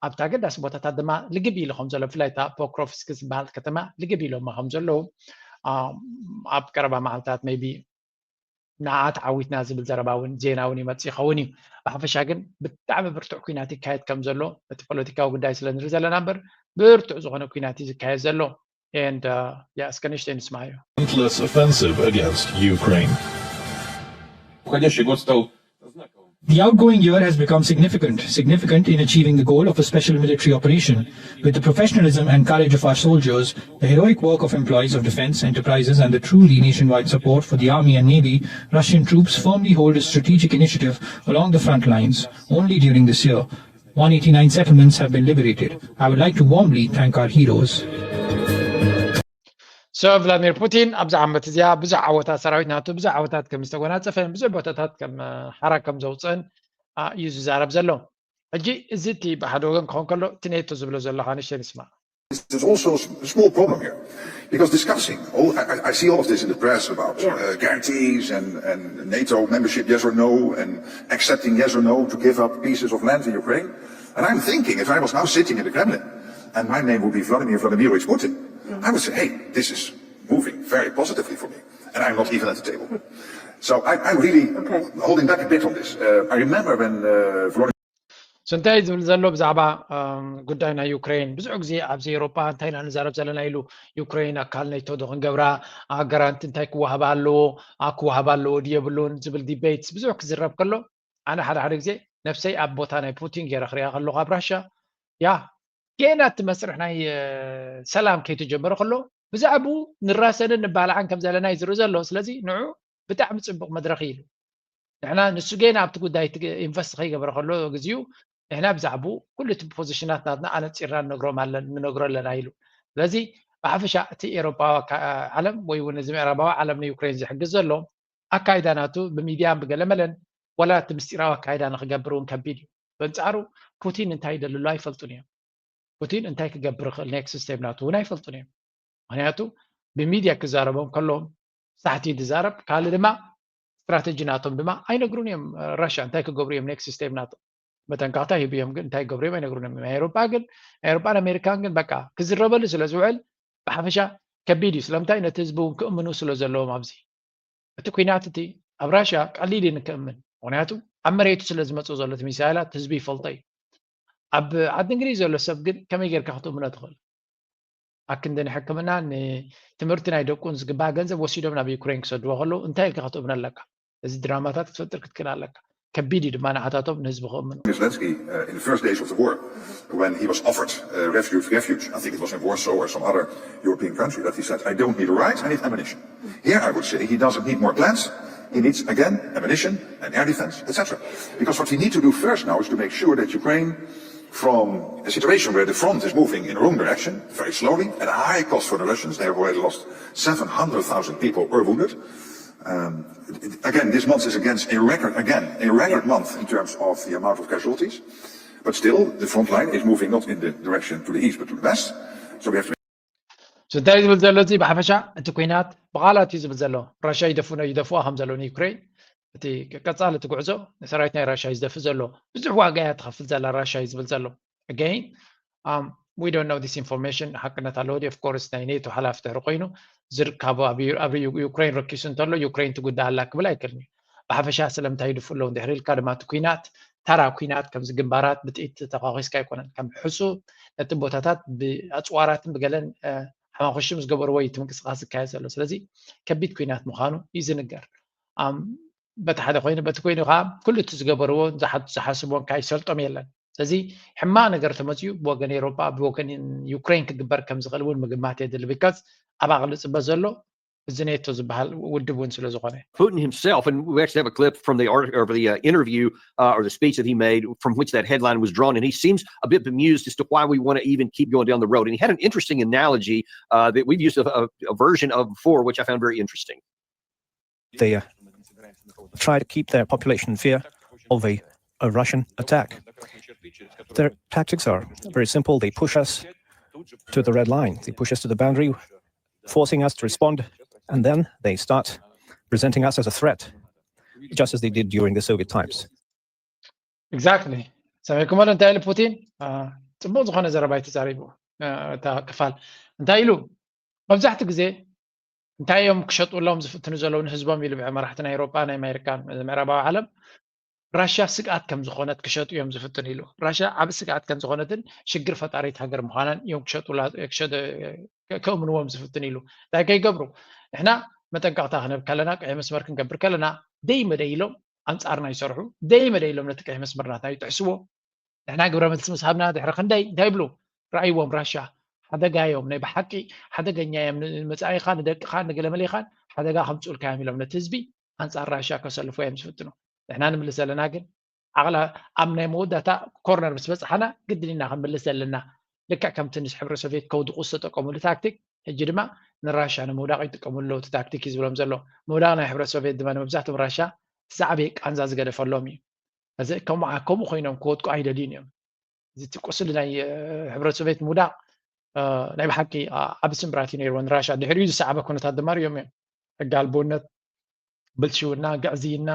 ኣብታ ኣገዳሲ ቦታታት ድማ ልግብ ኢሉ ከም ዘሎ፣ ብፍላይ እታ ፖክሮቭስክ ዝበሃል ከተማ ልግብ ኢሎማ ከም ዘለዉ ኣብ ቀረባ መዓልታት maybe ንዓ ተዓዊትና ዝብል ዘረባ እውን ዜና እውን ይመፅእ ይኸውን እዩ። ብሓፈሻ ግን ብጣዕሚ ብርቱዕ ኩናት ይካየድ ከም ዘሎ፣ እቲ ፖለቲካዊ ጉዳይ ስለ ንርኢ ዘለና እምበር ብርቱዕ ዝኾነ ኩናት እዩ ዝካየድ ዘሎ። And እስከ ንእሽተይ ንስማዮ። Relentless offensive against Ukraine. The outgoing year has become significant, significant in achieving the goal of a special military operation. With the professionalism and courage of our soldiers, the heroic work of employees of defense enterprises, and the truly nationwide support for the Army and Navy, Russian troops firmly hold a strategic initiative along the front lines. Only during this year, one eighty-nine settlements have been liberated. I would like to warmly thank our heroes. So ቭላድሚር ፑቲን ኣብዛ ዓመት እዚኣ ብዙሕ ዓወታት ሰራዊት ናቱ ብዙሕ ዓወታት ከም ዝተጎናፀፈን ብዙሕ ቦታታት ከም ሓራ ከም ዘውፅእን እዩ ዝዛረብ ዘሎ። ሕጂ እዚ እቲ ብሓደ ወገን ክኸውን ከሎ እቲ ኔቶ ዝብሎ ዘለካ ንእሽተይ ንስማ። There's also a small problem here. Because discussing, all, I, I see all of this in the press about uh, guarantees and, and NATO membership, yes or no, and accepting yes or no to give up pieces of land in Ukraine. And I'm thinking, if I was now sitting in the Kremlin and my name would be Vladimir Vladimirovich Putin, I would say, hey, this is moving very positively for me. And I'm not even at the table. So I, I'm really holding back a bit on this. Uh, I remember when uh, Vladimir So እንታይ ዝብል ዘሎ ብዛዕባ ጉዳይ ናይ ዩክሬን ብዙሕ ግዜ ኣብዚ ኤሮጳ እንታይ ኢና ንዛረብ ዘለና ኢሉ፣ ዩክሬን ኣካል ኔቶ ዶ ክንገብራ፣ ጋራንቲ እንታይ ክወሃባ ኣለዎ፣ ክወሃባ ኣለዎ ድየብሉን ዝብል ዲቤትስ ብዙሕ ክዝረብ ከሎ፣ ኣነ ሓደ ሓደ ግዜ ነብሰይ ኣብ ቦታ ናይ ፑቲን ገይረ ክሪኣ ከለኹ ኣብ ራሻ ያ ገና እቲ መስርሕ ናይ ሰላም ከይተጀመረ ከሎ ብዛዕባኡ ንራሰንን ንባላዓን ከም ዘለና እዩ ዝርኢ ዘሎ። ስለዚ ንዑ ብጣዕሚ ፅቡቅ መድረክ ኢሉ። ንሕና ንሱ ገና ኣብቲ ጉዳይ ኢንቨስት ከይገበረ ከሎ ግዚኡ ንሕና ብዛዕባኡ ኩሉ እቲ ፖዚሽናት ናትና ኣነፂርና ንነግሮም ኣለን ንነግሮ ኣለና ኢሉ። ስለዚ ብሓፈሻ እቲ ኤሮፓዊ ዓለም ወይ እውን እዚ ምዕራባዊ ዓለም ንዩክሬን ዝሕግዝ ዘሎ ኣካይዳ ናቱ ብሚድያን ብገለመለን ዋላ እቲ ምስጢራዊ ኣካይዳ ንክገብር እውን ከቢድ እዩ። በንፃሩ ፑቲን እንታይ ይደልሉ ኣይፈልጡን እዮም። ፑቲን እንታይ ክገብር ይኽእል ኔክስት ስቴፕ ናቱ እውን ኣይፈልጡን እዮም። ምክንያቱ ብሚድያ ክዛረቦም ከለዎም ሳሕቲ ዝዛረብ ካልእ ድማ ስትራተጂ ናቶም ድማ ኣይነግሩን እዮም። ራሻ እንታይ ክገብሩ እዮም ኔክስት ስቴፕ ናቶም መጠንቀቕታ ሂቡ እዮም ግን እንታይ ክገብሩ እዮም ኣይነግሩን እዮም። ናይ ኤሮፓ ግን ናይ ኤሮፓን ኣሜሪካን ግን በቃ ክዝረበሉ ስለ ዝውዕል ብሓፈሻ ከቢድ እዩ። ስለምንታይ ነቲ ህዝቢ እውን ክእምኑ ስለ ዘለዎም ኣብዚ እቲ ኩናት እቲ ኣብ ራሽያ ቀሊል እዩ ንክእምን ምክንያቱ ኣብ መሬቱ ስለ ዝመፅእ ዘሎ እቲ ሚሳይላት ህዝቢ ይፈልጦ እዩ። ኣብ ዓዲ እንግሊዝ ዘሎ ሰብ ግን ከመይ ጌርካ ክትእምኖ ትኽእል? ኣክንዲ ንሕክምና ንትምህርቲ ናይ ደቁን ዝግባእ ገንዘብ ወሲዶም ናብ ዩክሬን ክሰድዎ ከለዉ እንታይ ኢልካ ክትእምኖ ኣለካ? እዚ ድራማታት ክትፈጥር ክትክእል ኣለካ። ከቢድ እዩ ድማ ንዓታቶም ንህዝቢ ክእምኑ። Zelensky uh, in the first days of the war, when he was offered uh, refuge, refuge, I think it was in Warsaw or some other European country, that he said, I don't need a right, I need ammunition. Here I would say he doesn't need more plans, he needs again ammunition and air defense, et cetera. Because what we need to do first now is to make sure that Ukraine, from a situation where the front is moving in the wrong direction, very slowly, at a high cost for the Russians, they have already lost seven hundred thousand people or wounded, Um, again, this month is against a record, again, a record month in terms of the amount of casualties. But still, the front line is moving not in the direction to the east, but to the west. So we have to እንታይ ዝብል ዘሎ እዚ ብሓፈሻ እቲ ኩናት ብቓላት እዩ ዝብል ዘሎ። ራሻ ይደፍኖ ይደፍዋ ከም ዘሎ ንዩክሬን እቲ ቀጻሊ እቲ ጉዕዞ ንሰራዊት ናይ ራሻ እዩ ዝደፍእ ዘሎ። ብዙሕ ዋጋ እያ ትኸፍል ዘላ ራሻ እዩ ዝብል ዘሎ። Again, um, we don't know this information ሓቅነት ኣለዎ ድዩ? Of course ናይ ኔቶ ሓላፊ ድሕሪ ኮይኑ ዝርካቡ ኣብ ዩክሬን ረኪሱ እንተሎ ዩክሬን ትጉዳእ ኣላ ክብል ኣይክእልን እዩ። ብሓፈሻ ስለምንታይ ይድፍኡ ኣለዉ እንድሕር ኢልካ ድማ እቲ ኩናት ተራ ኩናት ከምዚ ግንባራት ብጥይት ተኳኺስካ ኣይኮነን። ከም ሕሱብ ነቲ ቦታታት ብኣፅዋራትን ብገለን ሓማኹሽም ዝገበርዎ እዩ እቲ ምንቅስቃስ ዝካየድ ዘሎ። ስለዚ ከቢድ ኩናት ምዃኑ እዩ ዝንገር። በቲ ሓደ ኮይኑ በቲ ኮይኑ ከዓ ኩሉ እቲ ዝገበርዎ ዝሓስቦን ከዓ ይሰልጦም የለን። ስለዚ ሕማቕ ነገር ተመፅኡ ብወገን ኤሮጳ ብወገን ዩክሬን ክግበር ከም ዝኽእል እውን ምግማት የድሊ። ቢካዝ ኣብ ኣቕሊ ፅበት ዘሎ እዚ ኔቶ ዝበሃል ውድብ እውን ስለ ዝኾነ Putin himself, and we actually have a clip from the art or the uh, interview uh, or the speech that he made from which that headline was drawn, and he seems a bit bemused as to why we want to even keep going down the road. And he had an interesting analogy uh, that we've used a, a, a version of before, which I found very interesting. They uh, try to keep their population in fear of a, a Russian attack. Their tactics are very simple. They push us to the red line, they push us to the boundary, forcing us to respond, and then they start presenting us as a threat, just as they did during the Soviet times. Exactly. ሰሚዕኩሞ ዶ እንታይ ኢሉ ፑቲን? ጽቡቕ ዝኾነ ዘረባ እዩ ተዛሪቡ። እታ ክፋል እንታይ ኢሉ? መብዛሕትኡ ግዜ እንታይ እዮም ክሸጥሎም ዝፍትኑ ዘለዉ ንህዝቦም ኢሉ፣ መራሕቲ ናይ ኤውሮጳ፣ ናይ ኣሜሪካን ምዕራባዊ ዓለም ራሽያ ስግኣት ከም ዝኾነት ክሸጡ እዮም ዝፍትኑ ኢሉ። ራሽያ ዓቢ ስግኣት ከም ዝኾነትን ሽግር ፈጣሪት ሃገር ምዃናን እዮም ክሸጡላ፣ ክሸ-፣ ከእምንዎም ዝፍትኑ ኢሉ። እንታይ ከይገብሩ? ንሕና መጠንቀቕታ ክንህብ ከለና፣ ቀይሕ መስመር ክንገብር ከለና፣ ደይ መደይ ኢሎም ኣንጻርና ይሰርሑ፣ ደይ መደይ ኢሎም ነቲ ቀይሕ መስመር ናትና ይጥሕስዎ። ንሕና ግብረ መልሲ ምስ ሃብና ድሕሪ ክንደይ እንታይ ይብሉ? ረኣይዎም ራሽያ ሓደጋ እዮም፣ ናይ ብሓቂ ሓደገኛ እዮም፣ ንመጻኢኻ፣ ንደቅኻ፣ ንገለመሌኻን ሓደጋ ከምጽኡልካ እዮም ኢሎም ነቲ ህዝቢ ኣንጻር ራሽያ ከሰልፉ እዮም ዝፍትኑ። ንሕና ንምልስ ዘለና ግን ዓቕላ ኣብ ናይ መወዳእታ ኮርነር ምስ በጽሓና ግድን ኢና ክንምልስ ዘለና። ልክዕ ከምቲ ምስ ሕብረ ሶቪየት ከውድቑ ዝተጠቀሙሉ ታክቲክ፣ ሕጂ ድማ ንራሽያ ንምውዳቕ ይጥቀሙሉ ኣለዉ። እቲ ታክቲክ እዩ ዝብሎም ዘሎ። ምውዳቕ ናይ ሕብረ ሶቪየት ድማ ንመብዛሕትኦም ራሽያ እቲ ዝዓበየ ቃንዛ ዝገደፈሎም እዩ። እዚ ከምኡ ከምኡ ኮይኖም ክወድቁ ኣይደልዩን እዮም። እዚ እቲ ቁስሊ ናይ፣ እ፣ ሕብረ ሶቪየት ምውዳቕ፣ እ፣ ናይ ብሓቂ፣ እ፣ ዓቢ ስምብራት እዩ ነይርዎ ንራሽያ። ድሕሪኡ ዝሰዓበ ኩነታት ድማ ርእዮም እዮም። ሕጊ ኣልቦነት፣ ብልሽውና፣ ግዕዝይና፣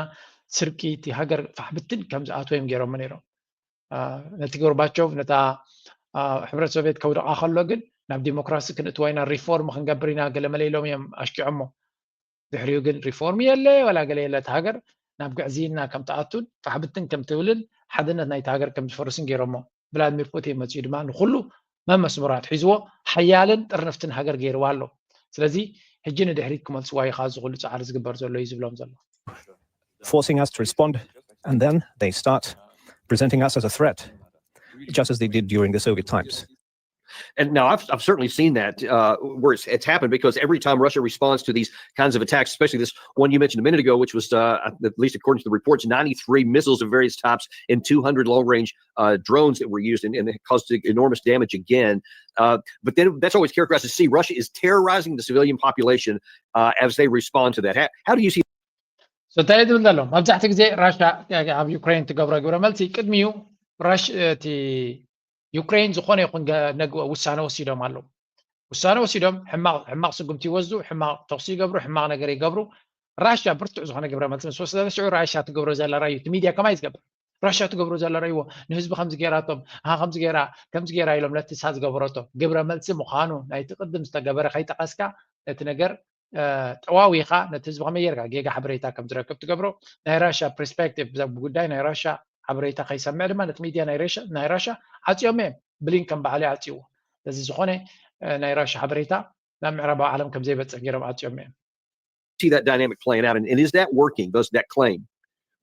ስርቂ፣ እቲ ሃገር ፋሕብትን ከም ዝኣትዎ እዮም ገይሮሞ ነይሮም። እ፣ ነቲ ጎርባቾቭ፣ ነታ፣ እ፣ ሕብረት ሶቪየት ከውድቓ ከሎ ግን ናብ ዲሞክራሲ ክንእትዋ ኢና፣ ሪፎርም ክንገብር ኢና፣ ገለመለ ኢሎም እዮም ኣሽኪዖሞ። ድሕሪኡ ግን ሪፎርም የለ፣ ዋላ ገለ የለ። እቲ ሃገር ናብ ግዕዝይና ከም ትኣቱን ፋሕብትን ከም ትብልን ሓድነት ናይቲ ሃገር ከም ዝፈርስን ገይሮሞ። ቭላድሚር ፑቲን መጺኡ ድማ ንኹሉ መመስመራት ሒዝዎ ሓያልን ጥርንፍትን ሃገር ገይርዋ ኣሎ። ስለዚ ሕጂ ንድሕሪት ክመልስዋ እዩ፣ እዚ ኩሉ ጻዕሪ ዝግበር ዘሎ እዩ ዝብሎም ዘሎ። Forcing us to respond, and then they start presenting us as a threat, just as they did during the Soviet times. And now I've, I've certainly seen that, uh, where it's, it's happened, because every time Russia responds to these kinds of attacks, especially this one you mentioned a minute ago, which was, uh, at least according to the reports, ninety-three missiles of various types and two hundred long-range, uh, drones that were used, and, and it caused enormous damage again. Uh, but then that's always characterized as, see, Russia is terrorizing the civilian population, uh, as they respond to that. How, how do you see So እንታይ እዩ ዝብል ዘሎ? መብዛሕትኡ ግዜ ራሽያ ኣብ ዩክሬን ትገብሮ ግብረ መልሲ ቅድሚኡ ራሽ-፣ እቲ ዩክሬን ዝኾነ ይኹን ገ-፣ ነግ-፣ ውሳነ ወሲዶም ኣለዉ። ውሳነ ወሲዶም ሕማቕ፣ ሕማቕ ስጉምቲ ይወስዱ፣ ሕማቕ ተኹሲ ይገብሩ፣ ሕማቕ ነገር ይገብሩ። ራሽያ ብርቱዕ ዝኾነ ግብረ መልሲ ምስ ወሰደ ሽዑ ራሽያ ትገብሮ ዘላ ራእዩ፣ እቲ ሚድያ ከማይ ዝገብር። ራሽያ ትገብሮ ዘላ ራእይዎ፣ ንህዝቢ ከምዚ ገይራቶም፣ ኣሃ ከምዚ ገይራ፣ ከምዚ ገይራ ኢሎም ነቲ እሳ ዝገበረቶ ግብረ መልሲ ምዃኑ ናይቲ ቅድም ዝተገበረ ከይጠቐስካ ነቲ ነገር፣ እ፣ ጠዋዊኻ ነቲ ህዝቢ ከመይ ጌርካ ጌጋ ሓበሬታ ከም ዝረክብ ትገብሮ። ናይ ራሽያ ፐርስፔክቲቭ ብዛ-፣ ብጉዳይ ናይ ራሽያ ሓበሬታ ከይሰምዕ ድማ ነቲ ሚድያ ናይ ራሽያ፣ ናይ ራሽያ ዓጽዮም እዮም። ብሊንከን ባዕሉ እዩ ዓጽይዎ። ስለዚ ዝኾነ፣ እ፣ ናይ ራሽያ ሓበሬታ ናብ ምዕራባዊ ዓለም ከም ዘይበጽሕ ገይሮም ዓጽዮም እዮም። See that dynamic playing out, and, and is that working? Does that claim?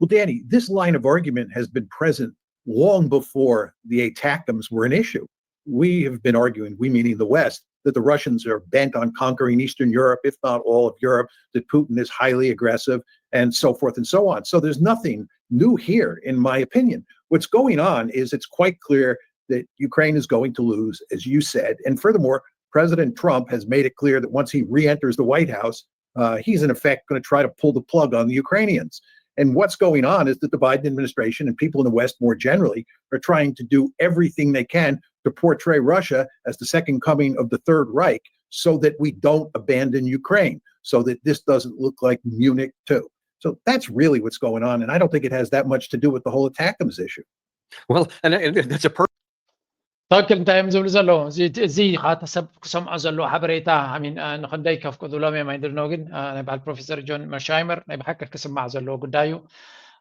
Well, Danny, this line of argument has been present long before the ATACMS were an issue. We have been arguing, we meaning the West, that the Russians are bent on conquering Eastern Europe, if not all of Europe, that Putin is highly aggressive, and so forth and so on. So there's nothing new here, in my opinion. What's going on is it's quite clear that Ukraine is going to lose, as you said. And furthermore, President Trump has made it clear that once he re enters the White House, uh, he's in effect going to try to pull the plug on the Ukrainians. And what's going on is that the Biden administration and people in the West more generally are trying to do everything they can to portray Russia as the second coming of the Third Reich so that we don't abandon Ukraine, so that this doesn't look like Munich two. So that's really what's going on. And I don't think it has that much to do with the whole ATACMS issue. Well, and, and that's a per- ትክክል። እንታይ እዮም ዝብሉ ዘለዉ? እዚ፣ እዚ ኻተ ሰብ ክሰምዖ ዘለዎ ሓበሬታ፣ I mean፣ እ፣ ንኽንደይ ከፍቅዱሎም እዮም ኣይድልኖ፣ ግን፣ እ፣ ናይ በዓል ፕሮፌሰር ጆን መርሻይመር ናይ ብሓቂ ክስማዕ ዘለዎ ጉዳይ እዩ።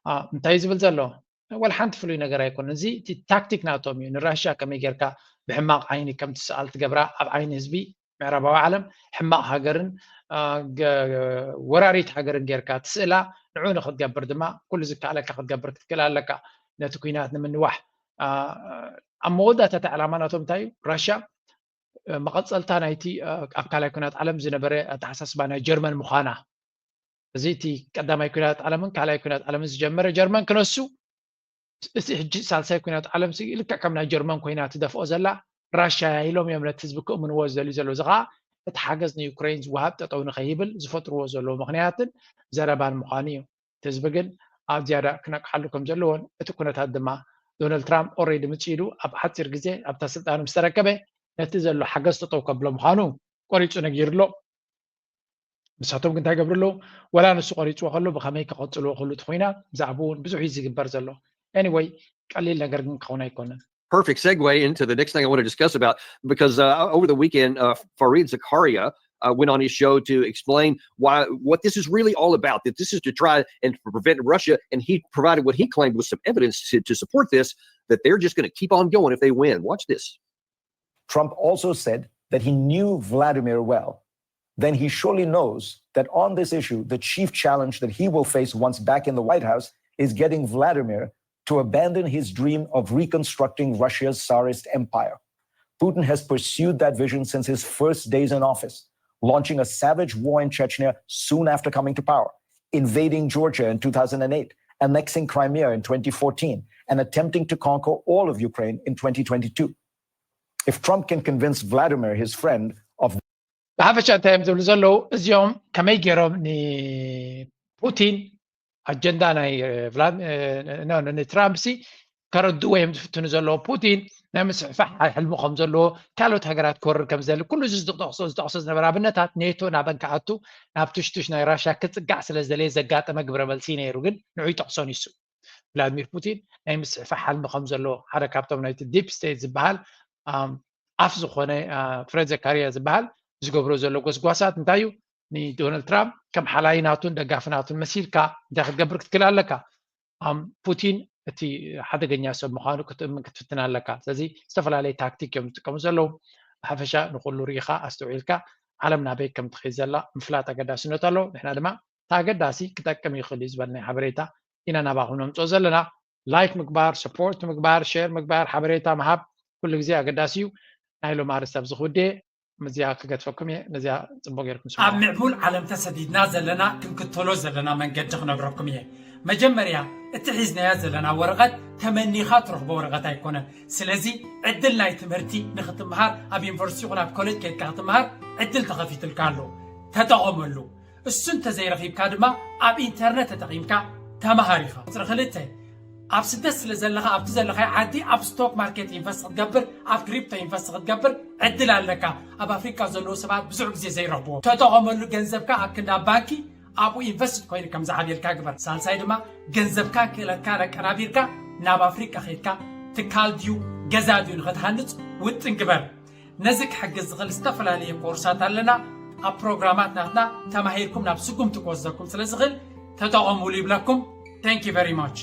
እ፣ እንታይ እዩ ዝብል ዘሎ? ወላ ሓንቲ ፍሉይ ነገር ኣይኮነን። እዚ እቲ ታክቲክ ናቶም እዩ። ንራሽያ ከመይ ጌርካ ብሕማቕ ዓይኒ ከም ትስኣል ትገብራ፣ ኣብ ዓይኒ ህዝቢ ምዕራባዊ ዓለም ሕማቕ ሃገርን፣ እ፣ ገ-፣ ወራሪት ሃገርን ጌርካ ትስእላ፣ ንዑ ንኽትገብር ድማ ኩሉ ዝከኣለካ ክትገብር ክትክእል ኣለካ። ነቲ ኲናት ንምንዋሕ፣ እ፣ ኣብ መወዳእታ እቲ ዕላማ ናቶም እንታይ እዩ? ራሽያ፣ እ፣ መቐጸልታ ናይቲ፣ እ፣ ኣብ ካልኣይ ኲናት ዓለም ዝነበረ ኣተሓሳስባ ናይ ጀርመን ምዃና። እዚ እቲ ቀዳማይ ኲናት ዓለምን ካልኣይ ኲናት ዓለምን ዝጀመረ ጀርመን ክነሱ፣ እቲ ሕጂ ሳልሳይ ኲናት ዓለም ሲ ልክዕ ከም ናይ ጀርመን ኮይና ትደፍኦ ዘላ ራሽያ እያ ኢሎም እዮም ነቲ ህዝቢ ክእምንዎ ዝደልዩ ዘለዉ። እዚ ኸኣ እቲ ሓገዝ ንዩክሬን ዝወሃብ ጠጠው ንኸይብል ዝፈጥርዎ ዘለዉ ምኽንያትን ዘረባን ምዃኑ እዩ። እቲ ህዝቢ ግን ኣብ ዝያዳ ክነቅሓሉ ከም ዘለዎን እቲ ኩነታት ድማ ዶናልድ ትራምፕ ኦሬዲ ምፅእ ኢሉ ኣብ ሓፂር ግዜ ኣብታ ስልጣኑ ምስ ተረከበ ነቲ ዘሎ ሓገዝ ጠጠው ከብሎ ምዃኑ ቆሪፁ ነጊሩ ኣሎ። ንሳቶም ግን እንታይ ገብሩ ኣለዉ? ወላ ንሱ ቆሪፅዎ ከሎ ብኸመይ ክቐፅልዎ ክሉ እቲ ኮይና ብዛዕባኡ እውን ብዙሕ እዩ ዝግበር ዘሎ። Anyway ቀሊል ነገር ግን ክኸውን ኣይኮነን። Perfect segue into the next thing I want to discuss about because uh, over the weekend, uh, Fareed Zakaria uh, went on his show to explain why what this is really all about. That this is to try and prevent Russia, and he provided what he claimed was some evidence to, to support this. That they're just going to keep on going if they win. Watch this. Trump also said that he knew Vladimir well. Then he surely knows that on this issue, the chief challenge that he will face once back in the White House is getting Vladimir to abandon his dream of reconstructing Russia's Tsarist empire. Putin has pursued that vision since his first days in office, launching a savage war in Chechnya soon after coming to power, invading Georgia in two thousand eight, annexing Crimea in twenty fourteen, and attempting to conquer all of Ukraine in twenty twenty-two. If Trump can convince Vladimir, his friend, of ብሓፈሻ እንታይ እዮም ዝብሉ ዘለዉ? እዚኦም ከመይ ገይሮም ንፑቲን ኣጀንዳ ናይ ንትራምፕ ሲ ከረድዎ እዮም ዝፍትኑ ዘለዎ። ፑቲን ናይ ምስሕፋሕ ሕልሚ ከም ዘለዎ፣ ካልኦት ሃገራት ክወርር ከም ዝደሊ፣ ኩሉ እዚ ዝጠቕሶ ዝጠቕሶ ዝነበረ ኣብነታት ኔቶ ናበን ክኣቱ ናብ ትሽቱሽ ናይ ራሽያ ክፅጋዕ ስለ ዝደለየ ዘጋጠመ ግብረ መልሲ ነይሩ። ግን ንዑ ይጠቕሶ ንሱ ቭላድሚር ፑቲን ናይ ምስሕፋሕ ሕልሚ ከም ዘለዎ ሓደ ካብቶም ናይቲ ዲፕ ስቴት ዝበሃል ኣፍ ዝኾነ ፍሬድ ዘካርያ ዝበሃል ዝገብሮ ዘሎ ጎስጓሳት እንታይ እዩ? ንዶናልድ ትራምፕ ከም ሓላይ ናቱን ደጋፊ ናቱን መሲልካ እንታይ ክትገብር ክትክእል ኣለካ? ፑቲን እቲ ሓደገኛ ሰብ ምዃኑ ክትእምን ክትፍትን ኣለካ። ስለዚ ዝተፈላለዩ ታክቲክ እዮም ዝጥቀሙ ዘለዉ። ብሓፈሻ ንኩሉ ርኢኻ ኣስተውዒልካ ዓለም ናበይ ከም ትኸይድ ዘላ ምፍላጥ ኣገዳስነት ኣለዎ። ንሕና ድማ እቲ ኣገዳሲ ክጠቅም ይኽእል እዩ ዝበልናዮ ሓበሬታ ኢና ናባኹም ነምፅኦ ዘለና። ላይክ ምግባር፣ ሰፖርት ምግባር፣ ሼር ምግባር፣ ሓበሬታ ምሃብ ኩሉ ግዜ ኣገዳሲ እዩ። ናይ ሎም ኣርስቲ ኣብዚ ክውድእ እየ። ምስዚኣ ክገድፈኩም እየ። ነዚኣ ፅቡቅ ጌርኩም ስምዑ። ኣብ ምዕቡል ዓለም ተሰዲድና ዘለና ክንክተሎ ዘለና መንገዲ ክነግረኩም እየ። መጀመርያ እቲ ሒዝናያ ዘለና ወረቐት ተመኒኻ ትረኽቦ ወረቐት ኣይኮነን። ስለዚ ዕድል ናይ ትምህርቲ ንክትምሃር ኣብ ዩኒቨርሲቲ ይኹን ኣብ ኮሌጅ ከድካ ክትምሃር ዕድል ተኸፊትልካ ኣሎ። ተጠቐመሉ። እሱ እንተዘይረኺብካ ድማ ኣብ ኢንተርነት ተጠቒምካ ተምሃር ኢኻ። ቁፅሪ ክልተ ኣብ ስደት ስለ ዘለኻ ኣብቲ ዘለኻዮ ዓዲ ኣብ ስቶክ ማርኬት ኢንቨስት ክትገብር ኣብ ክሪፕቶ ኢንቨስት ክትገብር ዕድል ኣለካ። ኣብ ኣፍሪካ ዘለዉ ሰባት ብዙሕ ግዜ ዘይረኽብዎ ተጠቐመሉ። ገንዘብካ ኣብ ክንዲ ኣብ ባንኪ ኣብኡ ኢንቨስት ኮይኑ ከም ዝዓብየልካ ግበር። ሳልሳይ ድማ ገንዘብካን ክእለትካን ኣቀናቢርካ ናብ ኣፍሪካ ከይድካ ትካል ድዩ ገዛ ድዩ ንክትሃንፅ ውጥን ግበር። ነዚ ክሕግዝ ዝኽእል ዝተፈላለየ ኮርሳት ኣለና። ኣብ ፕሮግራማት ናትና ተማሂርኩም ናብ ስጉምቲ ክወስደኩም ስለ ዝኽእል ተጠቐሙሉ ይብለኩም። Thank you very much።